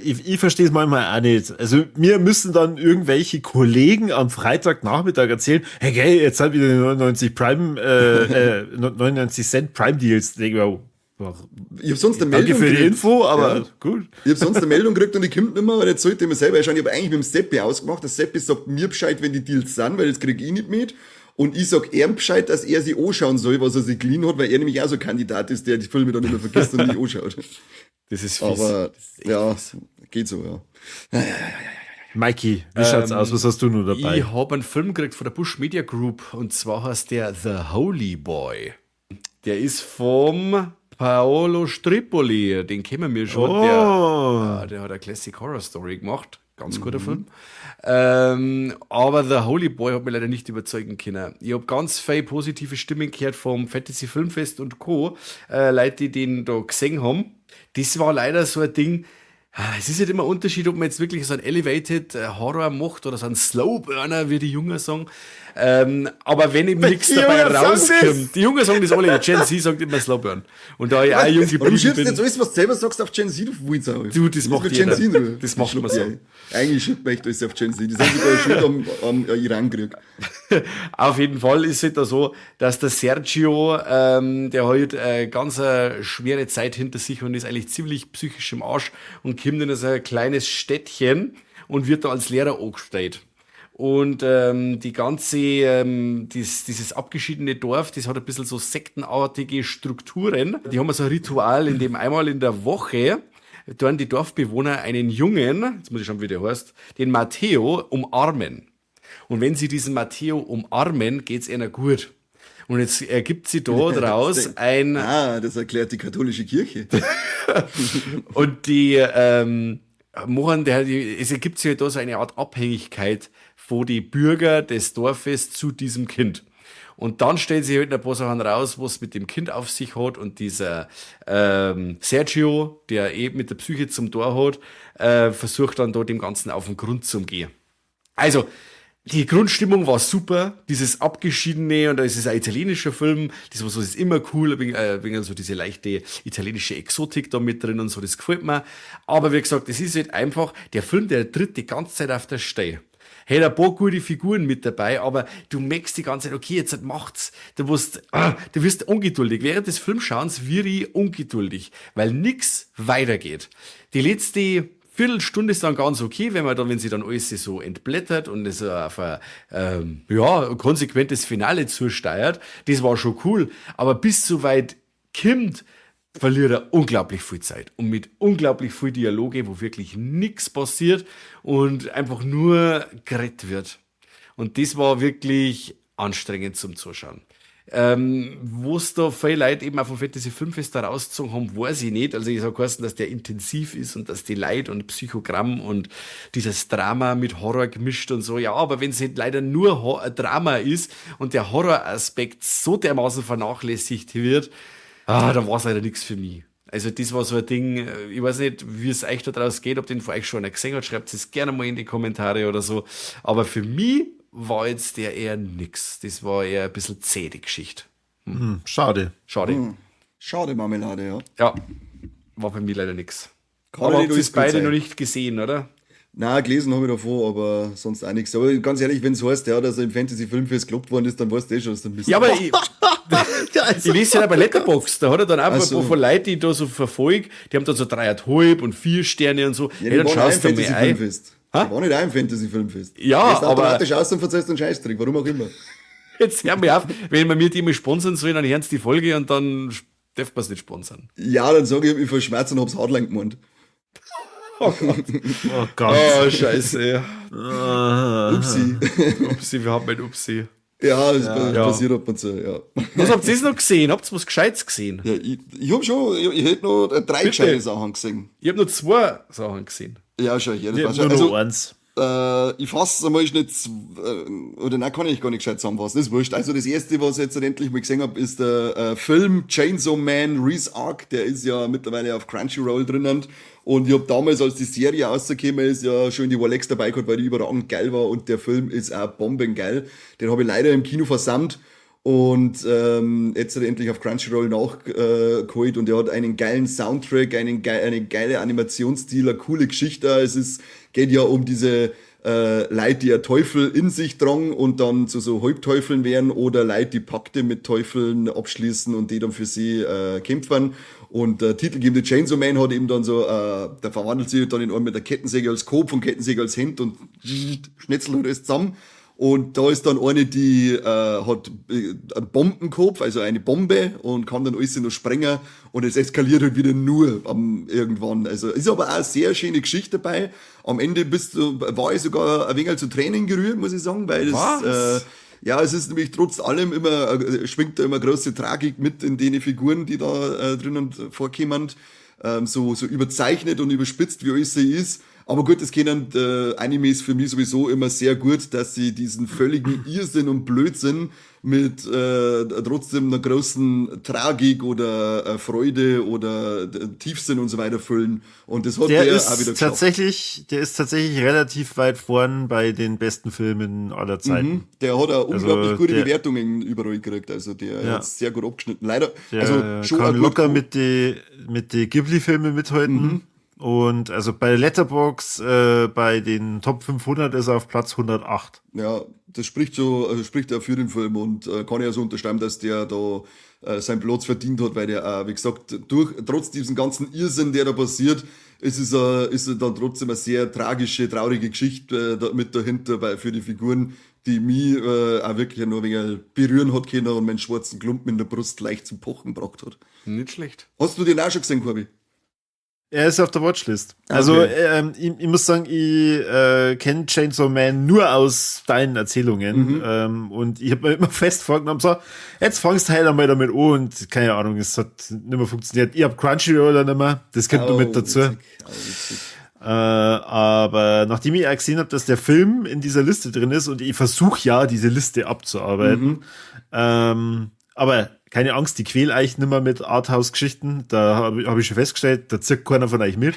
Ich verstehe es manchmal auch nicht. Also mir müssen dann irgendwelche Kollegen am Freitagnachmittag erzählen, hey, gell, jetzt sind wieder die 99 Prime, 99 Cent Prime Deals. Ich habe sonst eine Meldung danke für die Info, aber ja. Gut. Ich habe sonst eine Meldung gekriegt und die kommt nicht mehr, weil jetzt sollte ich mir selber schauen. Ich habe eigentlich mit dem Seppi ausgemacht. Der Seppi sagt mir Bescheid, wenn die Deals sind, weil das krieg ich nicht mit. Und ich sag ihm Bescheid, dass er sich anschauen soll, was er sich geliehen hat, weil er nämlich auch so ein Kandidat ist, der die Filme dann immer vergisst und nicht anschaut. Das ist fies. Aber das ist ja, fies. Geht so, ja. Ja. Mikey, wie schaut's aus? Was hast du nur dabei? Ich habe einen Film gekriegt von der Busch Media Group und zwar heißt der The Holy Boy. Der ist vom Paolo Strippoli, den kennen wir schon. Oh. Der hat eine Classic Horror Story gemacht. Ganz guter Film. Aber The Holy Boy hat mich leider nicht überzeugen können. Ich habe ganz viele positive Stimmen gehört vom Fantasy Filmfest und Co. Leute, die den da gesehen haben. Das war leider so ein Ding. Es ist halt immer ein Unterschied, ob man jetzt wirklich so einen Elevated Horror macht oder so einen Slow Burner, wie die Jungen sagen. Aber wenn eben nichts dabei rauskommt. Die Jungen sagen das alle, Gen Z sagt immer Slow Burn. Und da ich auch jung geblieben bin. Du schiebst jetzt alles, was du selber sagst, auf Gen Z, du willst auch. Du, das macht jeder. Gen Z, das macht man so. Eigentlich schiebt man echt alles auf Gen Z. Die sind sogar schuld am Iran-Krieg. Auf jeden Fall ist es da so, dass der Sergio, der hat ganz eine schwere Zeit hinter sich und ist eigentlich ziemlich psychisch im Arsch und kommt in so ein kleines Städtchen und wird da als Lehrer angestellt. Und die ganze, dieses abgeschiedene Dorf, das hat ein bisschen so sektenartige Strukturen. Die haben so ein Ritual, in dem einmal in der Woche dann die Dorfbewohner einen Jungen, jetzt muss ich schauen, wie der heißt, den Matteo umarmen. Und wenn sie diesen Matteo umarmen, geht's ihnen gut. Und jetzt ergibt sie da draus ein... Ah, das erklärt die katholische Kirche. Und die machen, es ergibt sich halt da so eine Art Abhängigkeit von die Bürger des Dorfes zu diesem Kind. Und dann stellt sich halt ein paar Sachen raus, was mit dem Kind auf sich hat. Und dieser Sergio, der eben mit der Psyche zum Tor hat, versucht dann da dem Ganzen auf den Grund zu gehen. Also, Die Grundstimmung war super, dieses Abgeschiedene, und da ist es ein italienischer Film, das war so, das ist immer cool, wegen so diese leichte italienische Exotik da mit drin und so, das gefällt mir. Aber wie gesagt, es ist halt einfach, der Film, der tritt die ganze Zeit auf der Stelle. Hat ein paar gute Figuren mit dabei, aber du merkst die ganze Zeit, okay, jetzt macht's. Du wirst ungeduldig. Während des Filmschauens wird ich ungeduldig, weil nix weitergeht. Die letzte Viertelstunde ist dann ganz okay, wenn sie dann alles so entblättert und es auf ein ja, konsequentes Finale zusteuert. Das war schon cool. Aber bis so weit kommt, verliert er unglaublich viel Zeit. Und mit unglaublich viel Dialoge, wo wirklich nix passiert und einfach nur gerettet wird. Und das war wirklich anstrengend zum Zuschauen. Wo es da viele Leute eben auch vom Fantasy Filmfest da rausgezogen haben, weiß ich nicht. Also ich sag geheißen, dass der intensiv ist und dass die Leid und Psychogramm und dieses Drama mit Horror gemischt und so. Ja, aber wenn es halt leider nur Drama ist und der Horroraspekt so dermaßen vernachlässigt wird, dann war's leider nix für mich. Also das war so ein Ding, ich weiß nicht, wie es euch da draus geht, ob den von euch schon einer gesehen hat, schreibt es gerne mal in die Kommentare oder so. Aber für mich war jetzt der eher nix. Das war eher ein bisschen zäh, die Geschichte. Schade. Schade. Schade, Marmelade, ja. Ja, war bei mir leider nix. Kann Aber ja habt nicht ihr es alles gut beide sein. noch nicht gesehen, oder? Nein, gelesen habe ich davor, aber sonst auch nichts. Aber ganz ehrlich, wenn's heißt, ja, dass er im Fantasy-Filmfest gelobt worden ist, dann weißt du eh schon, dass du ein bisschen. Ja, aber ich lese ja bei Letterboxd, da hat er dann auch Ach ein so. paar von Leuten, die ich da so verfolge, die haben dann so 3,5 und 4 Sterne und so. Ja, Hey, die dann waren auch im schaust du mal ein. Fantasy-Filmfest. Ha? Die waren nicht auch im Fantasy-Filmfest. Ja, Gehst aber automatisch aus und verzeihst einen Scheißdreck, warum auch immer. Jetzt hör mir auf, wenn wir mir die mal sponsern sollen, dann hören sie die Folge und dann darf man's nicht sponsern. Ja, dann sag ich, ich hab mich verschmerzt und hab's Hardline gemeint. Oh Gott. Oh Gott. Oh, scheiße. Upsi. Upsi, wir haben ein Upsi. Ja, das Ja. passiert ab und zu, ja. Was habt ihr noch gesehen? Habt ihr was Gescheites gesehen? Ja, ich hab schon, ich hätte noch 3 Bitte. gescheite Sachen gesehen. Ich hab nur 2 Sachen gesehen. Ja, schau her, das Ja, war schon. nur noch Also, eins. ich fasse einmal schnell, oder nein, kann ich gar nicht gescheit zusammenfassen, das ist wurscht. Also das erste, was ich jetzt endlich mal gesehen hab, ist der Film Chainsaw Man ReZarc, der ist ja mittlerweile auf Crunchyroll drinnen. Und ich hab damals, als die Serie rausgekommen ist, ja schon die Walex dabei gehabt, weil die überragend geil war und der Film ist auch bombengeil. Den hab ich leider im Kino versandt. Und jetzt hat er endlich auf Crunchyroll nachgeholt und er hat einen geilen Soundtrack, eine geile Animationsstil, eine coole Geschichte. Es geht ja um diese Leute, die ja Teufel in sich tragen und dann zu so Halbteufeln werden oder Leute, die Pakte mit Teufeln abschließen und die dann für sie kämpfen. Und der titelgebende Chainsaw Man hat eben dann so, der verwandelt sich dann in einen mit der Kettensäge als Kopf und Kettensäge als Hemd und schnetzelt halt alles zusammen. Und da ist dann eine, die hat einen Bombenkopf, also eine Bombe und kann dann alles noch sprengen und es eskaliert halt wieder nur am, irgendwann. Also ist aber auch eine sehr schöne Geschichte dabei. Am Ende war ich sogar ein wenig zu Tränen gerührt, muss ich sagen, weil Was? ja, es ist nämlich trotz allem immer, schwingt da immer große Tragik mit in den Figuren, die da drinnen vorkommen. So überzeichnet und überspitzt, wie alles sie ist. Aber gut, das kennen Animes für mich sowieso immer sehr gut, dass sie diesen völligen Irrsinn und Blödsinn mit trotzdem einer großen Tragik oder Freude oder Tiefsinn und so weiter füllen. Und das hat Der der ist auch wieder geschafft. tatsächlich, der ist tatsächlich relativ weit vorn bei den besten Filmen aller Zeiten. Der hat auch Also unglaublich gute der Bewertungen überall gekriegt. Also der Ja. hat sehr gut abgeschnitten. Leider, Der also schon kann auch gut locker mit die Ghibli-Filmen mithalten. Und also bei Letterboxd, bei den Top 500 ist er auf Platz 108. Ja, das spricht so, also spricht auch für den Film und kann ich ja so unterschreiben, dass der da seinen Platz verdient hat, weil der auch, wie gesagt, trotz diesem ganzen Irrsinn, der da passiert, ist es dann trotzdem eine sehr tragische, traurige Geschichte da, mit dahinter für die Figuren, die mich auch wirklich nur ein wenig berühren hat können und meinen schwarzen Klumpen in der Brust leicht zum Pochen gebracht hat. Nicht schlecht. Hast du den auch schon gesehen, Corby? Er ist auf der Watchlist. Okay. Also ich muss sagen, ich kenn Chainsaw Man nur aus deinen Erzählungen. Und ich hab mir immer fest vorgenommen, so, jetzt fangst du halt einmal damit an und keine Ahnung, es hat nicht mehr funktioniert. Ich hab Crunchyroll nicht mehr, das kommt nur mit Au, dazu. witzig, au, witzig. Aber nachdem ich auch gesehen hab, dass der Film in dieser Liste drin ist und ich versuch ja, diese Liste abzuarbeiten, aber Keine Angst, die quäl euch nimmer mit Arthouse-Geschichten. Da habe hab ich schon festgestellt, da zirkt keiner von euch mit.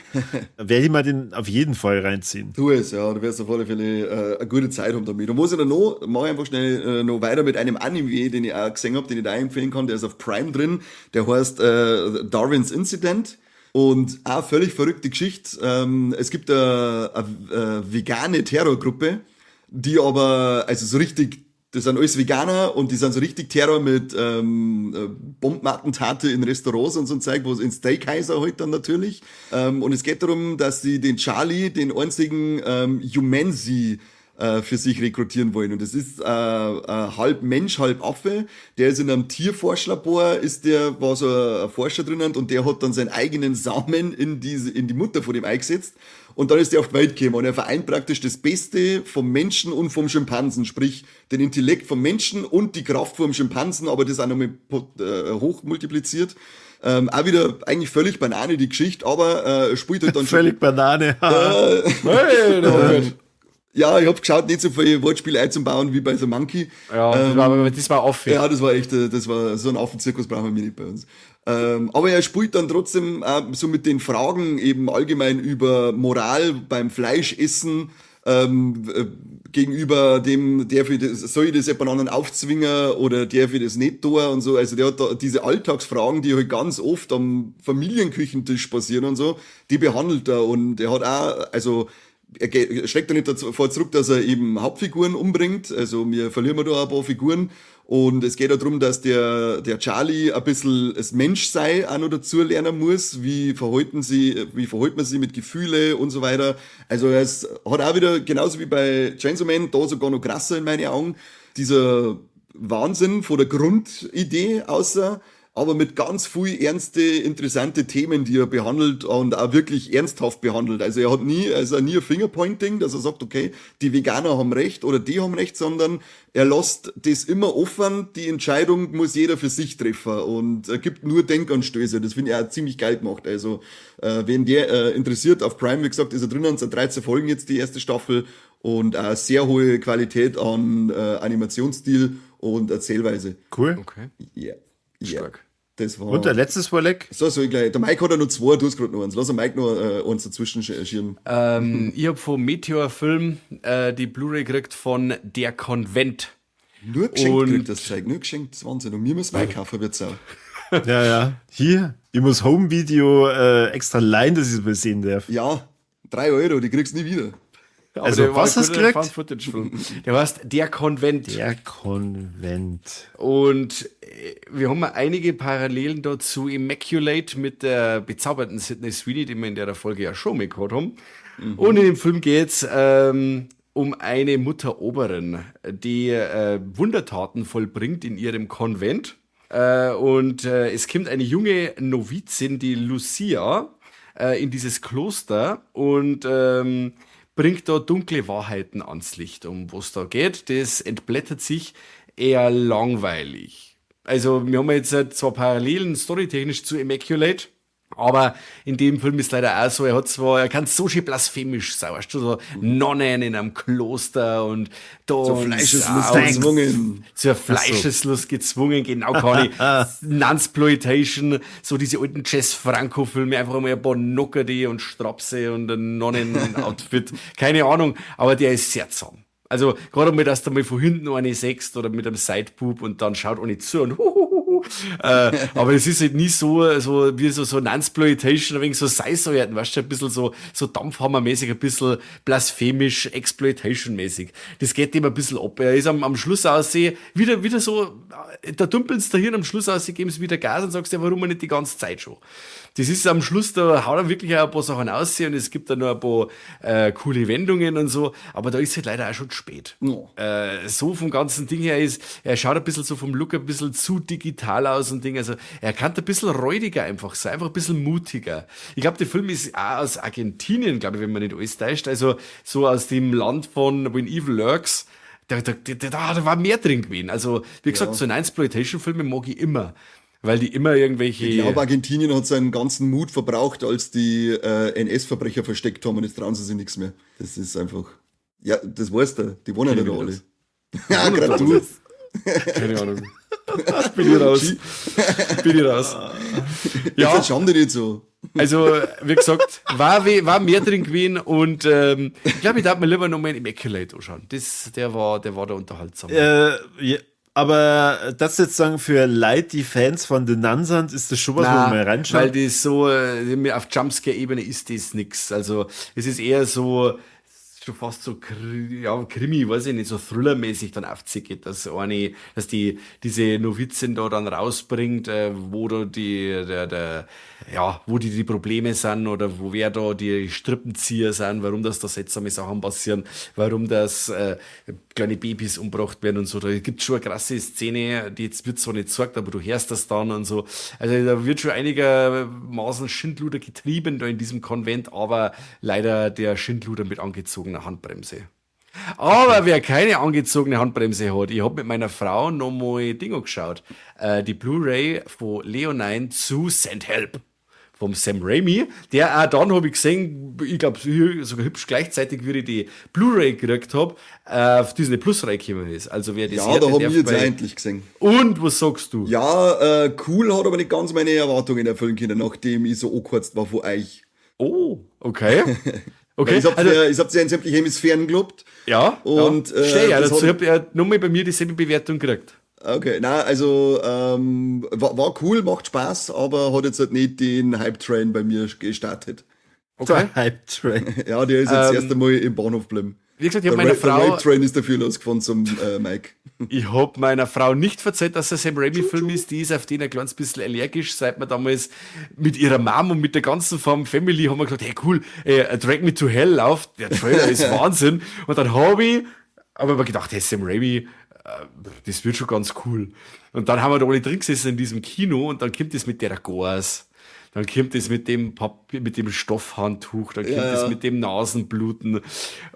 Werde ich mal den auf jeden Fall reinziehen. Tu es, ja, du wirst auf alle Fälle eine gute Zeit haben damit. Und was ich dann noch, mach ich einfach schnell noch weiter mit einem Anime, den ich auch gesehen habe, den ich da empfehlen kann, der ist auf Prime drin, der heißt Darwin's Incident. Und auch völlig verrückte Geschichte. Es gibt eine vegane Terrorgruppe, die aber, also so richtig, das sind alles Veganer und die sind so richtig Terror mit Bombenattentate in Restaurants und so ein Zeug, wo es in Steakhäuser halt dann natürlich. Und es geht darum, dass sie den Charlie, den einzigen Humanzee, für sich rekrutieren wollen. Und das ist halb Mensch, halb Affe. Der ist in einem Tierforschlabor, war so ein Forscher drinnen und der hat dann seinen eigenen Samen in die Mutter von dem eingesetzt. Und dann ist der auf die Welt gekommen und er vereint praktisch das Beste vom Menschen und vom Schimpansen, sprich den Intellekt vom Menschen und die Kraft vom Schimpansen, aber das auch nochmal hoch multipliziert. Auch wieder eigentlich völlig Banane die Geschichte, aber spielt halt dann völlig schon. Banane. Hey, ja, ich hab geschaut, nicht so viele Wortspiele einzubauen wie bei The Monkey. Ja, das war Affe. Ja, das war echt, das war so ein Affenzirkus brauchen wir nicht bei uns. Aber er spielt dann trotzdem so mit den Fragen eben allgemein über Moral beim Fleischessen, gegenüber dem, der für das, soll ich das jemand anderen aufzwingen oder der für das nicht tun und so. Also der hat da diese Alltagsfragen, die halt ganz oft am Familienküchentisch passieren und so, die behandelt er und er hat auch, also er schreckt da nicht davor zurück, dass er eben Hauptfiguren umbringt. Also wir verlieren da ein paar Figuren. Und es geht auch darum, dass der Charlie ein bisschen das Menschsein auch noch dazu lernen muss. Wie verhält man sich mit Gefühle und so weiter. Also er hat auch wieder, genauso wie bei Chainsaw Man, da sogar noch krasser in meinen Augen, dieser Wahnsinn von der Grundidee außer, aber mit ganz viel ernste, interessante Themen, die er behandelt und auch wirklich ernsthaft behandelt. Also er hat nie, also nie ein Fingerpointing, dass er sagt, okay, die Veganer haben recht oder die haben recht, sondern er lässt das immer offen, die Entscheidung muss jeder für sich treffen und er gibt nur Denkanstöße. Das finde ich auch ziemlich geil gemacht. Also wen der interessiert, auf Prime, wie gesagt, ist er drinnen, sind 13 Folgen jetzt die erste Staffel und eine sehr hohe Qualität an Animationsstil und Erzählweise. Cool. Okay. Yeah. Yeah. Stark. Das war und der letztes war leck. So, ich gleich. Der Mike hat ja noch zwei, du hast gerade noch eins. Lass den Mike noch eins dazwischen schieben. Ich hab vom Meteor-Film die Blu-ray gekriegt von Der Konvent. Nur geschenkt gekriegt, das Zeug. Nur geschenkt, das ist Wahnsinn. Und mir müssen wir kaufen, wird's auch. Ja, ja. Hier, ich muss Home-Video extra leihen, dass ich es mal sehen darf. Ja, 3 Euro, die kriegst du nie wieder. Aber also, was hast du gekriegt? Der heißt Der Konvent. Der Konvent. Und wir haben einige Parallelen dazu Immaculate mit der bezaubernden Sydney Sweeney, die wir in der Folge ja schon mal gehabt haben. Mhm. Und in dem Film geht's um eine Mutteroberin, die Wundertaten vollbringt in ihrem Konvent. Und es kommt eine junge Novizin, die Lucia, in dieses Kloster und bringt da dunkle Wahrheiten ans Licht. Um was da geht, das entblättert sich eher langweilig. Also wir haben jetzt zwar Parallelen storytechnisch zu Immaculate, aber in dem Film ist leider auch so, er kann so schön blasphemisch sein, weißt du, so Nonnen in einem Kloster und da zur Fleischeslust gezwungen. Zur Fleischeslust gezwungen, genau, kann ich. Nunsploitation, so diese alten Jess Franco-Filme, einfach einmal ein paar Nockerde und Strapse und ein Nonnen-Outfit, keine Ahnung, aber der ist sehr zahm. Also gerade mal, dass du mal von hinten eine sechst oder mit einem Sideboob und dann schaut eine zu und huhuhuhu. Aber es ist halt nie so wie so Nunsploitation, ein wenig so Seisäuerten, weißt du, ein bisschen so Dampfhammermäßig, ein bisschen blasphemisch, Exploitation-mäßig. Das geht dem ein bisschen ab. Er ist am Schluss aussehen, wieder so, da dümpelst du hier am Schluss aussehen, geben sie wieder Gas und sagst ja, warum nicht die ganze Zeit schon? Das ist am Schluss, da haut er wirklich auch ein paar Sachen aus und es gibt da noch ein paar coole Wendungen und so, aber da ist halt leider auch schon spät. No. So vom ganzen Ding her ist, er schaut ein bisschen so vom Look ein bisschen zu digital aus und Ding, also er kann ein bisschen räudiger einfach sein, einfach ein bisschen mutiger. Ich glaube, der Film ist auch aus Argentinien, glaube ich, wenn man nicht alles täuscht, also so aus dem Land von When Evil Lurks, da war mehr drin gewesen. Also, wie gesagt, ja. So Nunsploitation-Filme mag ich immer. Weil die immer irgendwelche... Ich glaube, Argentinien hat seinen ganzen Mut verbraucht, als die NS-Verbrecher versteckt haben und jetzt trauen sie sich nichts mehr. Das ist einfach... Ja, das weißt du. Die wohnen ja da alle. Ja, gerade du. Keine Ahnung. Bin ich raus. Bin ich raus. Ja. Jetzt schauen die nicht so. Also, wie gesagt, war mehr drin gewesen und ich glaube, ich darf mir lieber nochmal Immaculate anschauen. Der war da unterhaltsam. Ja, aber das jetzt sagen, für Leute, die Fans von The Nun sind, ist das schon was, wo man mal reinschaut? Weil das so, auf Jumpscare-Ebene ist das nix. Also, es ist eher so, schon fast so, ja, Krimi, weiß ich nicht, so Thriller-mäßig dann aufzieht, dass diese Novizin da dann rausbringt, wo da die, der, der, ja, wo die Probleme sind oder wo wer da die Strippenzieher sind, warum das da seltsame Sachen passieren, warum das kleine Babys umgebracht werden und so. Da gibt schon eine krasse Szene, die jetzt wird zwar nicht gesagt, aber du hörst das dann und so. Also da wird schon einigermaßen Schindluder getrieben da in diesem Konvent, aber leider der Schindluder mit angezogener Handbremse. Aber wer keine angezogene Handbremse hat, ich hab mit meiner Frau nochmal Dingo geschaut. Die Blu-ray von Leonine zu Send Help vom Sam Raimi, der auch dann, habe ich gesehen, ich glaube sogar hübsch gleichzeitig, wie ich die Blu-ray gekriegt hab, auf Disney Plus reingekommen ist. Also wer das Ja, da haben wir jetzt endlich gesehen. Und, was sagst du? Ja, cool, hat aber nicht ganz meine Erwartungen erfüllen können, nachdem ich so angeheizt war von euch. Oh, okay. Okay. Ich hab, also, ich hab sie in sämtliche Hemisphären gelobt. Ja. Und, ja. Steh, ja, dazu hab ich ja nur mal bei mir dieselbe Bewertung gekriegt. Okay, na also war cool, macht Spaß, aber hat jetzt halt nicht den Hype-Train bei mir gestartet. Okay. Der Hype-Train. Ja, der ist jetzt erst einmal im Bahnhof geblieben. Wie gesagt, ich hab meiner Frau. Der Rape-Train ist dafür losgefahren zum Mike. Ich hab meiner Frau nicht verzeiht, dass es ein Sam Raimi-Film ist. Die ist auf den ein kleines bisschen allergisch, seit wir damals mit ihrer Mom und mit der ganzen Family haben wir gesagt, hey cool, Drag Me to Hell läuft, der Trailer ist Wahnsinn. Und dann habe ich aber mir gedacht, hey, Sam Raimi, das wird schon ganz cool. Und dann haben wir da alle drin gesessen in diesem Kino und dann kommt das mit der Gors. Dann kommt es mit dem Papier, mit dem Stoffhandtuch, dann kommt es mit dem Nasenbluten,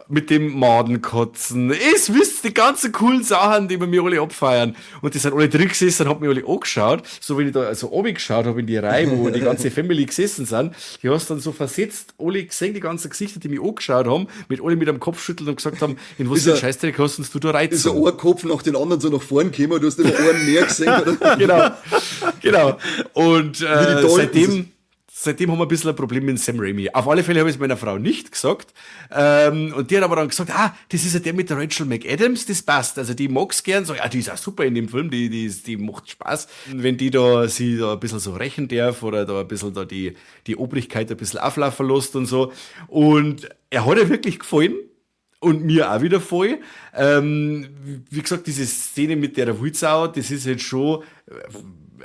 mit dem Madenkotzen. Es wisst die ganzen coolen Sachen, die wir mir alle abfeiern. Und die sind alle drin gesessen und haben mir alle angeschaut. So wenn ich da also oben geschaut habe in die Reihe, wo die ganze Family gesessen sind, die hast dann so versetzt, alle gesehen, die ganzen Gesichter, die mich angeschaut haben, mit alle mit am Kopf schütteln und gesagt haben, in was für einen Scheißdreck hast du da rein? Ist ein Kopf nach den anderen so nach vorn gekommen, du hast immer einen mehr gesehen, oder? Genau. Und seitdem haben wir ein bisschen ein Problem mit Sam Raimi. Auf alle Fälle habe ich es meiner Frau nicht gesagt. Und die hat aber dann gesagt, ah, das ist ja der mit der Rachel McAdams, das passt. Also die mag's gern. So, ja, die ist auch super in dem Film, die macht Spaß. Wenn die da sie da ein bisschen so rächen darf oder da ein bisschen da die Obrigkeit ein bisschen auflaufen lässt und so. Und er hat ihr wirklich gefallen. Und mir auch wieder voll. Wie gesagt, diese Szene mit der Wildsau, das ist jetzt schon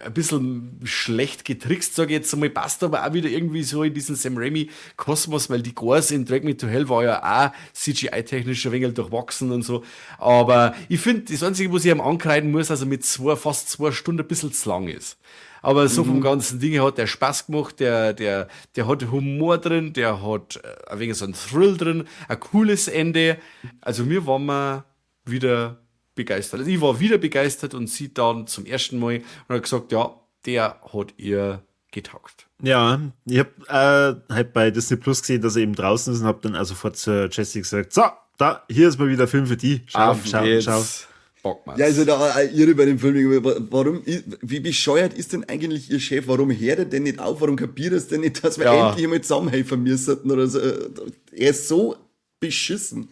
ein bisschen schlecht getrickst, sage ich jetzt einmal, passt aber auch wieder irgendwie so in diesen Sam Raimi-Kosmos, weil die Gors in Drag Me to Hell war ja auch CGI-technisch ein wenig durchwachsen und so. Aber ich finde, das Einzige, was ich ihm ankreiden muss, also mit fast 2 Stunden ein bisschen zu lang ist. Aber so vom ganzen Ding her hat der Spaß gemacht, der hat Humor drin, der hat ein wenig so einen Thrill drin, ein cooles Ende. Also mir waren wir wieder begeistert. Also ich war wieder begeistert und sie dann zum ersten Mal und hat gesagt, ja, der hat ihr getaugt. Ja, ich habe halt bei Disney Plus gesehen, dass er eben draußen ist und habe dann also sofort zur Jessie gesagt, so, da, hier ist mal wieder Film für die. Schau, Auf schau, geht's. Schau. Bock. Ja, also da irre bei dem Film. Warum, wie bescheuert ist denn eigentlich ihr Chef? Warum hört er denn nicht auf? Warum kapiert er es denn nicht, dass wir endlich einmal zusammenhelfen müssen oder so? Er ist so beschissen.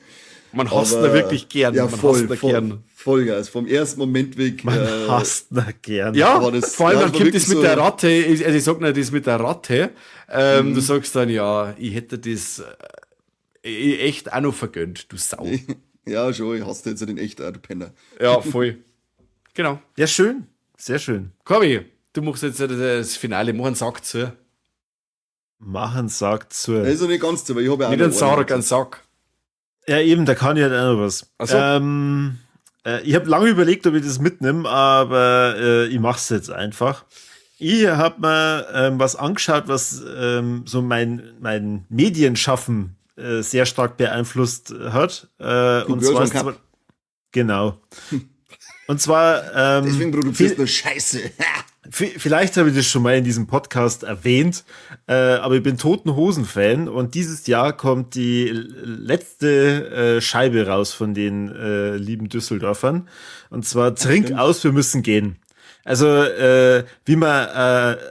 Man hasst ihn wirklich gern. Ja, Man voll, hasst ihn voll, gern. Vollgas. Vom ersten Moment weg. Man hasst ihn gern. Ja, war das, vor allem ja, dann war kommt das wirklich mit so der Ratte, also ich sag nicht das mit der Ratte, du sagst dann, ja, ich hätte das echt auch noch vergönnt, du Sau. Ja, schon, ich hasse jetzt den echt auch, du Penner. Ja, voll. Genau. Ja, schön. Sehr schön. Corby, du machst jetzt das Finale, mach einen Sack zu. Machen Sack zu. Das ist noch nicht ganz zu, weil ich habe ja auch Nicht noch einen Sarg, einen. einen Sack. Ja, eben, da kann ich halt auch noch was. Ach so. Ich habe lange überlegt, ob ich das mitnehme, aber ich mach's jetzt einfach. Ich habe mir was angeschaut, was so mein Medienschaffen sehr stark beeinflusst hat. Und Girls zwar One ist Cup. Genau. Und zwar Deswegen produzierst du nur Scheiße. Vielleicht habe ich das schon mal in diesem Podcast erwähnt, aber ich bin Toten Hosen Fan und dieses Jahr kommt die letzte Scheibe raus von den lieben Düsseldorfern, und zwar Trink aus, wir müssen gehen. Also, wie man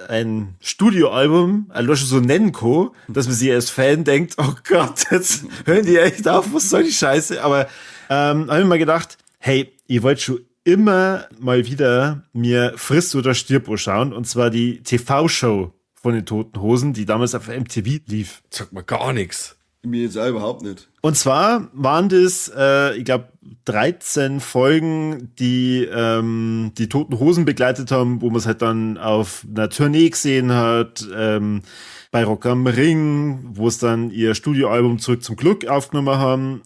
ein Studioalbum allein schon so nennen kann, dass man sich als Fan denkt, oh Gott, jetzt hören die echt auf, was soll die Scheiße? Aber habe ich mir gedacht, hey, ihr wollt schon immer mal wieder mir Friss oder Stirb anschauen, und zwar die TV-Show von den Toten Hosen, die damals auf MTV lief. Sagt mir gar nichts. Mir jetzt auch überhaupt nicht. Und zwar waren das, ich glaube, 13 Folgen, die die Toten Hosen begleitet haben, wo man es halt dann auf einer Tournee gesehen hat, bei Rock am Ring, wo es dann ihr Studioalbum Zurück zum Glück aufgenommen haben,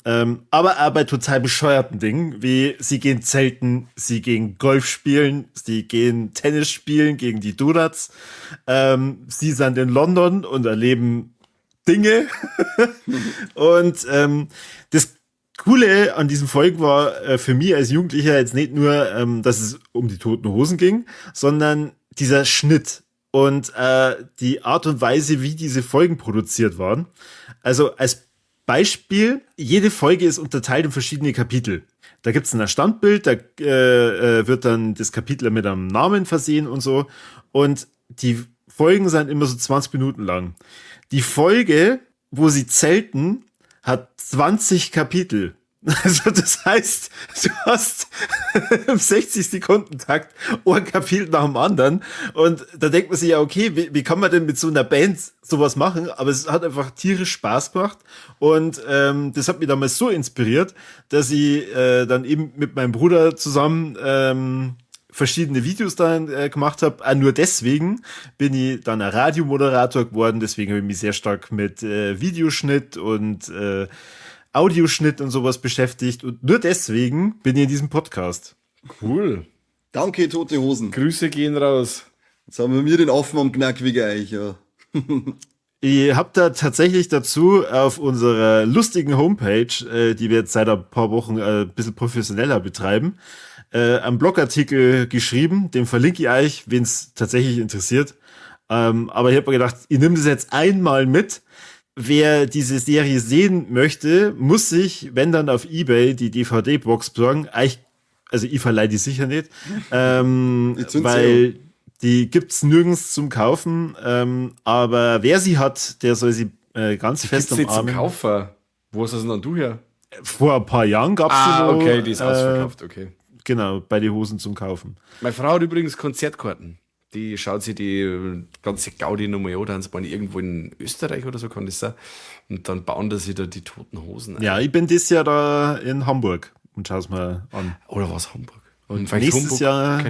aber auch bei total bescheuerten Dingen, wie sie gehen zelten, sie gehen Golf spielen, sie gehen Tennis spielen gegen die Donuts, sie sind in London und erleben Dinge. Und das Coole an diesen Folgen war für mich als Jugendlicher jetzt nicht nur, dass es um die Toten Hosen ging, sondern dieser Schnitt und die Art und Weise, wie diese Folgen produziert waren. Also als Beispiel, jede Folge ist unterteilt in verschiedene Kapitel. Da gibt's ein Standbild, da wird dann das Kapitel mit einem Namen versehen und so. Und die Folgen sind immer so 20 Minuten lang. Die Folge, wo sie zelten, hat 20 Kapitel. Also das heißt, du hast im 60-Sekunden-Takt ein Kapitel nach dem anderen. Und da denkt man sich ja, okay, wie kann man denn mit so einer Band sowas machen? Aber es hat einfach tierisch Spaß gemacht. Und das hat mich damals so inspiriert, dass ich dann eben mit meinem Bruder zusammen verschiedene Videos dann gemacht habe. Nur deswegen bin ich dann ein Radiomoderator geworden. Deswegen habe ich mich sehr stark mit Videoschnitt und Audioschnitt und sowas beschäftigt. Und nur deswegen bin ich in diesem Podcast. Cool. Danke, Tote Hosen. Grüße gehen raus. Jetzt haben wir den Affen am Knack wie euch, ja. Ich hab da tatsächlich dazu auf unserer lustigen Homepage, die wir jetzt seit ein paar Wochen ein bisschen professioneller betreiben, einen Blogartikel geschrieben, den verlinke ich euch, wen es tatsächlich interessiert. Aber ich habe mir gedacht, ich nehme das jetzt einmal mit. Wer diese Serie sehen möchte, muss sich, wenn dann auf eBay, die DVD-Box besorgen. Also ich verleihe die sicher nicht, weil die gibt's nirgends zum Kaufen. Aber wer sie hat, der soll sie ganz die fest gibt's umarmen. Nicht zum Kaufen? Wo hast das denn dann du her? Vor ein paar Jahren gab's die noch. Okay, die ist ausverkauft, okay. Genau, bei den Hosen zum Kaufen. Meine Frau hat übrigens Konzertkarten. Die schaut sich die ganze Gaudi nochmal an, dann sind die irgendwo in Österreich oder so, kann das sein. Und dann bauen da sich da die Toten Hosen ein. Ja, ich bin dieses Jahr da in Hamburg und schau's mal an. Oder was, Hamburg? Und nächstes Jahr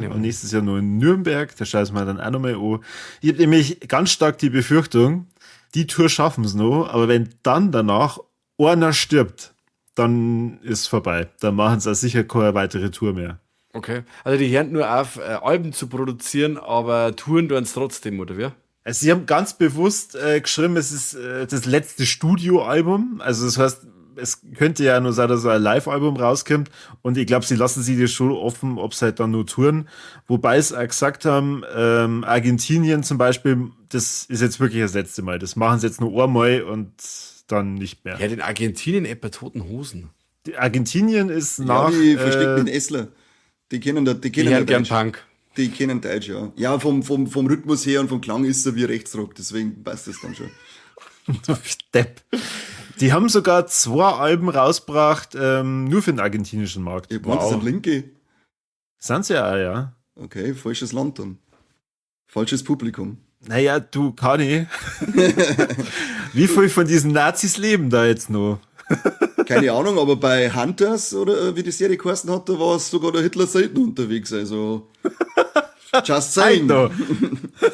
nur in Nürnberg, da schau's mal dann auch nochmal an. Ich hab nämlich ganz stark die Befürchtung, die Tour schaffen's noch, aber wenn dann danach einer stirbt, dann ist vorbei. Dann machen sie auch sicher keine weitere Tour mehr. Okay. Also die hören nur auf, Alben zu produzieren, aber Touren tun es trotzdem, oder wie? Also sie haben ganz bewusst geschrieben, es ist das letzte Studioalbum. Also das heißt, es könnte ja nur sein, dass ein Live-Album rauskommt. Und ich glaube, sie lassen sich das schon offen, ob sie halt dann nur touren. Wobei sie auch gesagt haben, Argentinien zum Beispiel, das ist jetzt wirklich das letzte Mal. Das machen sie jetzt nur einmal und dann nicht mehr. Ja, in Argentinien etwa Toten Hosen. Die Argentinien ist nach... Ja, die versteckten Essler. Die kennen die gern Punk. Die kennen Deutsch, ja. Ja, vom Rhythmus her und vom Klang ist er wie Rechtsrock, deswegen passt das dann schon. Depp. Die haben sogar 2 Alben rausgebracht, nur für den argentinischen Markt. Ich wow. Das sind Linke. Sind sie ja auch, ja. Okay, falsches Land dann. Falsches Publikum. Naja, du, Kani. Wie viel von diesen Nazis leben da jetzt noch? Keine Ahnung, aber bei Hunters, oder wie die Serie geheißen hat, da war sogar der Hitler selten unterwegs, also just saying.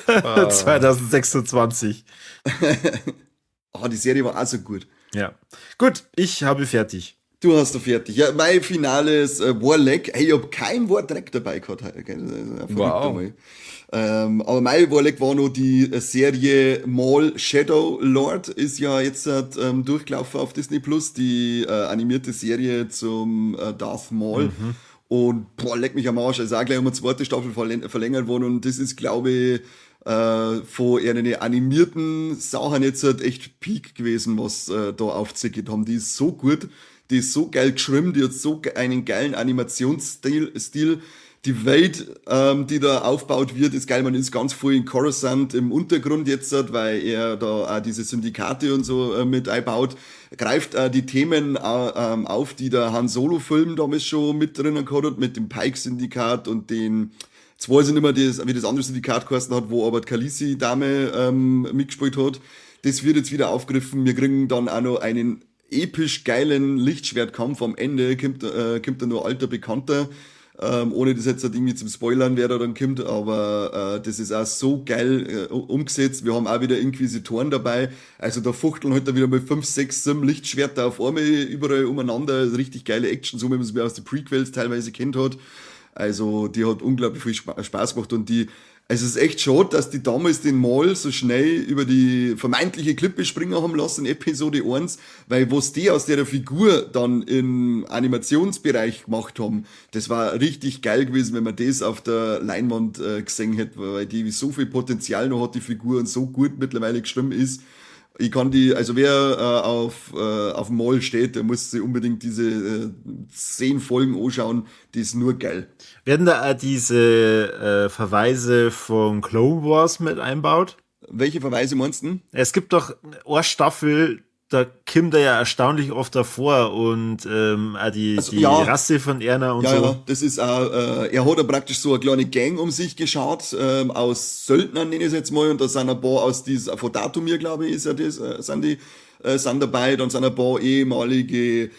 2026. Ah, die Serie war auch so gut. Ja. Gut, ich habe fertig. Du hast doch fertig. Ja, mein finales Warleck. Hey, ich hab kein Wort Dreck dabei gehabt. Wow. Aber mein Warleck war noch die Serie Maul Shadow Lord, ist ja jetzt durchgelaufen auf Disney Plus, die animierte Serie zum Darth Maul. Mhm. Und boah, leck mich am Arsch. Also auch gleich um eine zweite Staffel verlängert worden und das ist, glaube ich, von ihren animierten Sachen jetzt halt echt Peak gewesen, was da aufzieht haben. Die ist so gut, die ist so geil geschrieben, die hat so einen geilen Animationsstil, Die Welt, die da aufgebaut wird, ist geil. Man ist ganz voll in Coruscant im Untergrund jetzt, weil er da auch diese Syndikate und so mit einbaut. Greift die Themen auf, die der Han Solo-Film damals schon mit drinnen gehabt hat, mit dem Pike-Syndikat und den, jetzt weiß ich nicht mehr, wie das andere Syndikat geheißen hat, wo aber die Khaleesi-Dame mitgespielt hat. Das wird jetzt wieder aufgegriffen. Wir kriegen dann auch noch einen episch geilen Lichtschwertkampf am Ende. Kommt da nur alter Bekannter. Ohne das jetzt halt irgendwie zum Spoilern, wer da dann kommt, aber das ist auch so geil umgesetzt. Wir haben auch wieder Inquisitoren dabei. Also da fuchteln halt da wieder mal 5, 6, 7 Lichtschwerter auf einmal überall umeinander. Also richtig geile Action, so wie man es aus den Prequels teilweise kennt hat. Also die hat unglaublich viel Spaß gemacht und die, also es ist echt schade, dass die damals den Maul so schnell über die vermeintliche Klippe springen haben lassen in Episode 1, weil was die aus der Figur dann im Animationsbereich gemacht haben, das war richtig geil gewesen, wenn man das auf der Leinwand gesehen hätte, weil die so viel Potenzial noch hat, die Figur, und so gut mittlerweile geschrieben ist. Ich kann die, also wer auf Maul steht, der muss sich unbedingt diese 10 Folgen anschauen, die ist nur geil. Werden da auch diese Verweise von Clone Wars mit einbaut? Welche Verweise meinst du? Es gibt doch eine Staffel, da kommt er ja erstaunlich oft davor und auch die, also, die ja, Rasse von Erna und ja, so. Ja, das ist auch, er hat ja praktisch so eine kleine Gang um sich geschaut, aus Söldnern, nenne ich es jetzt mal, und da sind ein paar aus dieser, von Datumir, glaube ich, ist ja das, sind die, sind dabei, dann sind ein paar ehemalige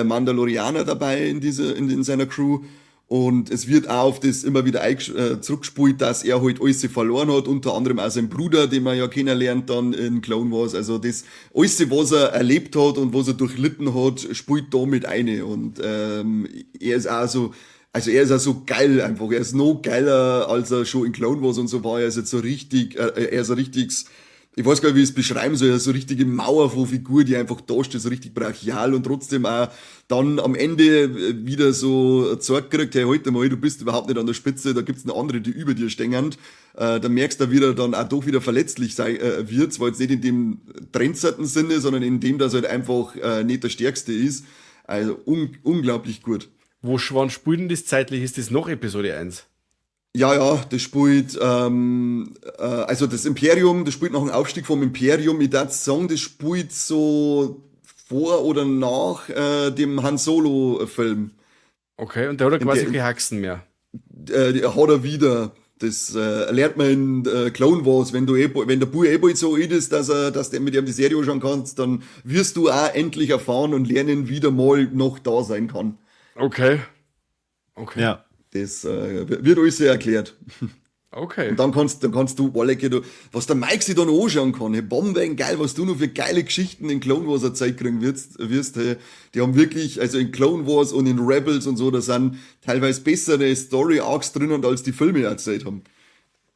Mandalorianer dabei in seiner Crew. Und es wird auch auf das immer wieder zurückgespult, dass er halt alles verloren hat, unter anderem auch sein Bruder, den man ja kennenlernt dann in Clone Wars. Also das alles, was er erlebt hat und was er durchlitten hat, spielt da mit ein. Und er ist auch so, also er ist auch so geil einfach. Er ist noch geiler, als er schon in Clone Wars und so war. Er ist jetzt so richtig, er ist ein richtiges, ich weiß gar nicht, wie ich es beschreiben soll, so richtige Mauer von Figur, die einfach da steht, so richtig brachial und trotzdem auch dann am Ende wieder so Zeug kriegt, hey, halt mal, du bist überhaupt nicht an der Spitze, da gibt's noch andere, die über dir stehen. Da merkst du wieder dann auch doch wieder verletzlich sei, wird, zwar jetzt nicht in dem trennzerten Sinne, sondern in dem, dass er halt einfach nicht der Stärkste ist. Also unglaublich gut. Wo wann spielt denn das zeitlich? Ist das noch Episode 1? Ja, das spielt, also das Imperium, das spielt nach dem Aufstieg vom Imperium. Ich würd sagen, das spielt so vor oder nach dem Han Solo-Film. Okay, und da hat er quasi keine Haxen mehr. Hat er wieder. Das lernt man in Clone Wars, wenn der Bub eh bald so alt ist, dass du mit ihm die Serie anschauen kannst, dann wirst du auch endlich erfahren und lernen, wie der Maul noch da sein kann. Okay. Okay. Ja. Das wird alles sehr erklärt. Okay. Und dann kannst du, Wallecke, was der Mike sich da noch anschauen kann. Hey, Bomben, geil, was du noch für geile Geschichten in Clone Wars erzählt kriegen wirst. Hey, die haben wirklich, also in Clone Wars und in Rebels und so, da sind teilweise bessere Story Arcs drinnen, als die Filme erzählt haben.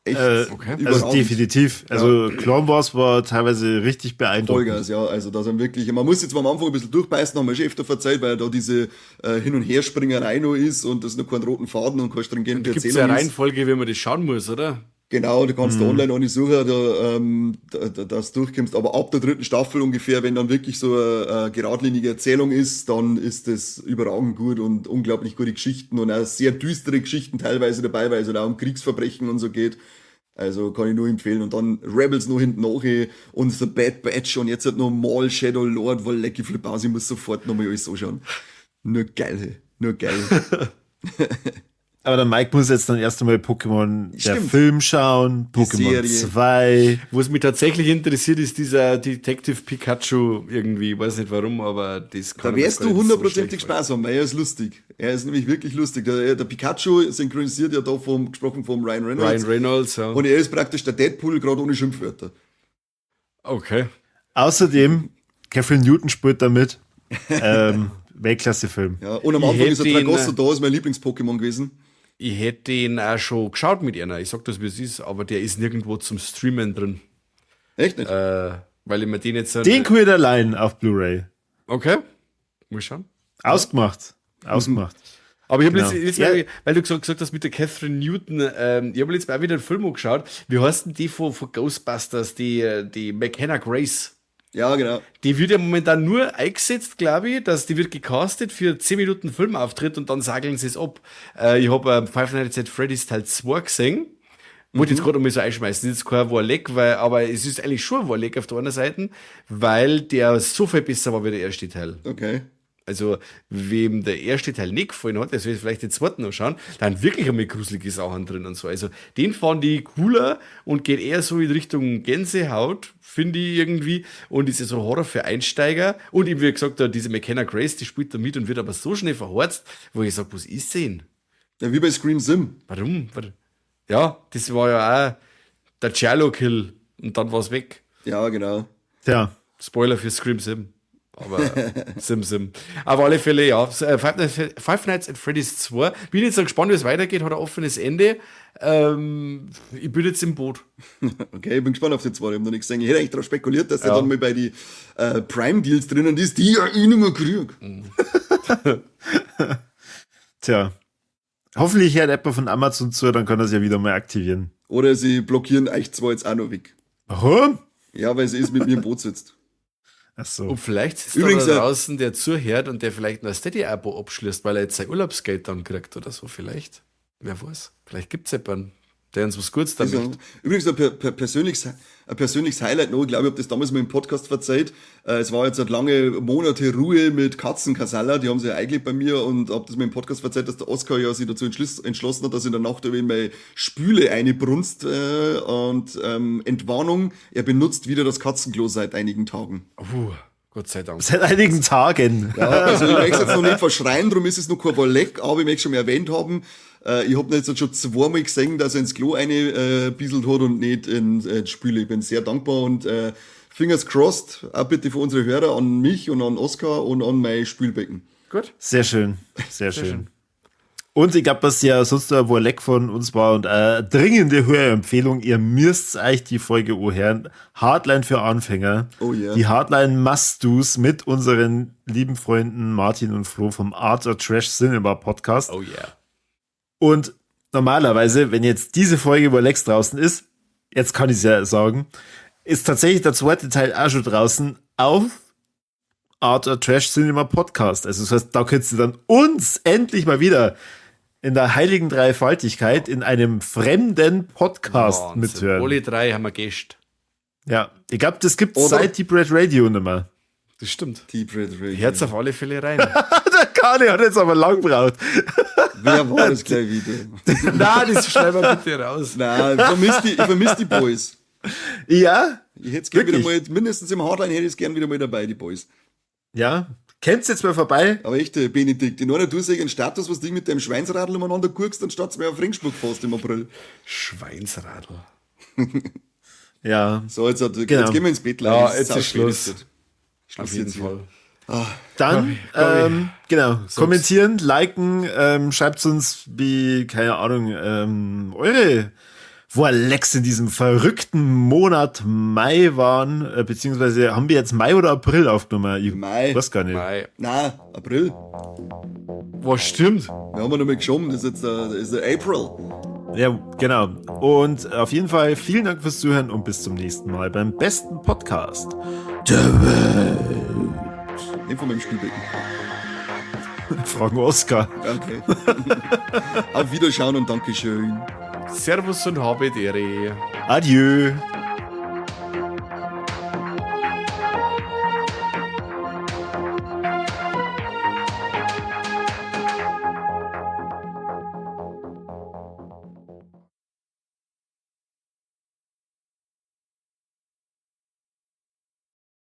Echt? Okay. Also definitiv. Also Clone Wars war teilweise richtig beeindruckend. Vollgas, ja. Also da sind wirklich, man muss jetzt mal am Anfang ein bisschen durchbeißen, haben wir schon öfter verzeiht, weil da diese Hin- und Herspringerei noch ist und das noch keinen roten Faden und keine stringente Erzählung ist. Gibt eine Reihenfolge, wie man das schauen muss, oder? Genau, du kannst da online auch nicht suchen, dass du durchkommst. Aber ab der dritten Staffel ungefähr, wenn dann wirklich so eine geradlinige Erzählung ist, dann ist das überragend gut und unglaublich gute Geschichten und auch sehr düstere Geschichten teilweise dabei, weil es halt auch um Kriegsverbrechen und so geht. Also kann ich nur empfehlen. Und dann Rebels noch hinten nach und The Bad Batch und jetzt halt noch Maul Shadow Lord, weil lecky flip aus, ich muss sofort nochmal alles anschauen. Nur geil, nur geil. Aber der Mike muss jetzt dann erst einmal Pokémon der Film schauen, Pokémon 2. Wo es mich tatsächlich interessiert, ist dieser Detective Pikachu irgendwie. Ich weiß nicht warum, aber das kann. Da wirst du hundertprozentig so Spaß haben, weil er ist lustig. Er ist nämlich wirklich lustig. Der Pikachu synchronisiert ja da gesprochen vom Ryan Reynolds. Ryan Reynolds, ja. Und er ist praktisch der Deadpool, gerade ohne Schimpfwörter. Okay. Außerdem, Catherine Newton spielt da mit. Weltklasse-Film. Ja, und am Anfang ist der Tragosso da, ist mein Lieblings-Pokémon gewesen. Ich hätte den auch schon geschaut mit einer. Ich sag das, wie es ist, aber der ist nirgendwo zum Streamen drin. Echt nicht? Weil ich mir den jetzt. Den kann allein auf Blu-ray. Okay. Muss schauen. Ausgemacht. Ausgemacht. Aber ich habe jetzt mal, weil du gesagt hast mit der Catherine Newton, ich habe jetzt mal wieder einen Film angeschaut. Wie heißt denn die von Ghostbusters, die McKenna Grace? Ja, genau. Die wird ja momentan nur eingesetzt, glaube ich, dass die wird gecastet für 10 Minuten Filmauftritt und dann sageln sie es ab. Ich habe Five Nights at Freddy's Teil 2 gesehen. Wollte jetzt gerade noch mal so einschmeißen. Das ist jetzt kein Warleck, weil, aber es ist eigentlich schon ein Warleck auf der anderen Seite, weil der so viel besser war wie der erste Teil. Okay. Also, wem der erste Teil nicht gefallen hat, der soll vielleicht den zweiten noch schauen, da sind wirklich einmal gruselige Sachen drin und so. Also, den fand ich cooler und geht eher so in Richtung Gänsehaut, finde ich irgendwie. Und ist ja so Horror für Einsteiger. Und eben, wie gesagt, da diese McKenna Grace, die spielt da mit und wird aber so schnell verhorzt, wo ich sag, was ist denn? Ja, wie bei Scream Sim. Warum? Ja, das war ja auch der Giallo-Kill und dann war's weg. Ja, genau. Tja. Spoiler für Scream Sim. Aber Sim Sim. Auf alle Fälle, ja. Five Nights at Freddy's 2. Bin jetzt gespannt, wie es weitergeht. Hat ein offenes Ende. Ich bin jetzt im Boot. Okay, ich bin gespannt auf den zweiten. Ich hab noch nichts gesehen. Ich hätte eigentlich darauf spekuliert, dass der dann mal bei die Prime-Deals drinnen ist, die ich ja eh nicht mehr krieg. Tja. Hoffentlich hört jemand von Amazon zu, dann kann er es ja wieder mal aktivieren. Oder sie blockieren euch zwar jetzt auch noch weg. Warum? Ja, weil sie ist mit mir im Boot sitzt. Ach so. Und vielleicht sitzt Übrigens, da draußen, der zuhört und der vielleicht noch ein Steady-Abo abschließt, weil er jetzt sein Urlaubsgeld dann kriegt oder so, vielleicht. Wer weiß. Vielleicht gibt's jemanden, der uns was Gutes damit. Also, übrigens ein persönliches Highlight noch, ich glaube, ich hab das damals mal im Podcast verzeiht. Es war jetzt seit lange Monate Ruhe mit Katzenkasalla, die haben sie ja eigentlich bei mir und hab das mal im Podcast verzeiht, dass der Oskar ja sich dazu entschlossen hat, dass in der Nacht über in meine Spüle einbrunst, und Entwarnung, er benutzt wieder das Katzenklo seit einigen Tagen. Gott sei Dank. Seit einigen Tagen. Ja, also ich möchte es jetzt noch nicht verschreien, darum ist es noch kein Warleck, aber ich möchte schon mal erwähnt haben, ich hab ihn jetzt schon zweimal gesehen, dass er ins Klo eine bieselt hat und nicht in die Spüle. Ich bin sehr dankbar und fingers crossed, auch bitte für unsere Hörer an mich und an Oskar und an mein Spülbecken. Gut. Sehr schön, sehr Sehr schön. schön. Und ich glaub, was ja sonst ein Warleck von uns war und dringende Hörempfehlung, ihr müsst euch die Folge anhören. Hardline für Anfänger. Oh yeah. Die Hardline Must-Dos mit unseren lieben Freunden Martin und Flo vom Art or Trash Cinema Podcast. Oh yeah. Und normalerweise, wenn jetzt diese Folge über Lex draußen ist, jetzt kann ich's ja sagen, ist tatsächlich der zweite Teil auch schon draußen auf Art or Trash Cinema Podcast. Also das heißt, da könntest du dann uns endlich mal wieder in der heiligen Dreifaltigkeit in einem fremden Podcast Wahnsinn. mithören. Alle drei haben wir Gäste. Ja, ich glaub, das gibt's Oder? seit Deep Red Radio nicht mehr. Das stimmt. Deep Red Radio. Herz auf alle Fälle rein. Der Kani hat jetzt aber lang gebraucht. Wer war das gleich wieder? Nein, das schneiden wir bitte raus. Nein, ich vermiss die Boys. Ja? Ich hätt's gern wieder Wirklich? mal, mindestens im Hardline hätte ich's gern wieder mal dabei, die Boys. Ja, kennst jetzt mal vorbei? Aber echt, Benedikt, in einer du siehst einen Status, was du mit deinem Schweinsradl umeinander guckst, dann statt's mir auf Ringsburg fast im April. Schweinsradl. Ja. So, jetzt gehen wir ins Bett, Ja, Leute. jetzt Sau ist spät Schluss. ist das. Schluss Auf jeden jetzt hier. Fall. Dann, Komm, ich. genau, Sag's. kommentieren, liken, schreibt uns, wie, keine Ahnung, eure Warlecks in diesem verrückten Monat Mai waren, beziehungsweise haben wir jetzt Mai oder April aufgenommen? Ich Mai. weiß gar nicht. Mai. Nein, April. Was stimmt? Wir haben ja nochmal geschoben, das ist jetzt das ist der April. Ja, genau. Und auf jeden Fall vielen Dank fürs Zuhören und bis zum nächsten Mal beim besten Podcast der Welt. Nicht von meinem Spülbecken. Fragen Oskar. Okay. Auf Wiederschauen und Dankeschön. Servus und habe Ehre. Adieu.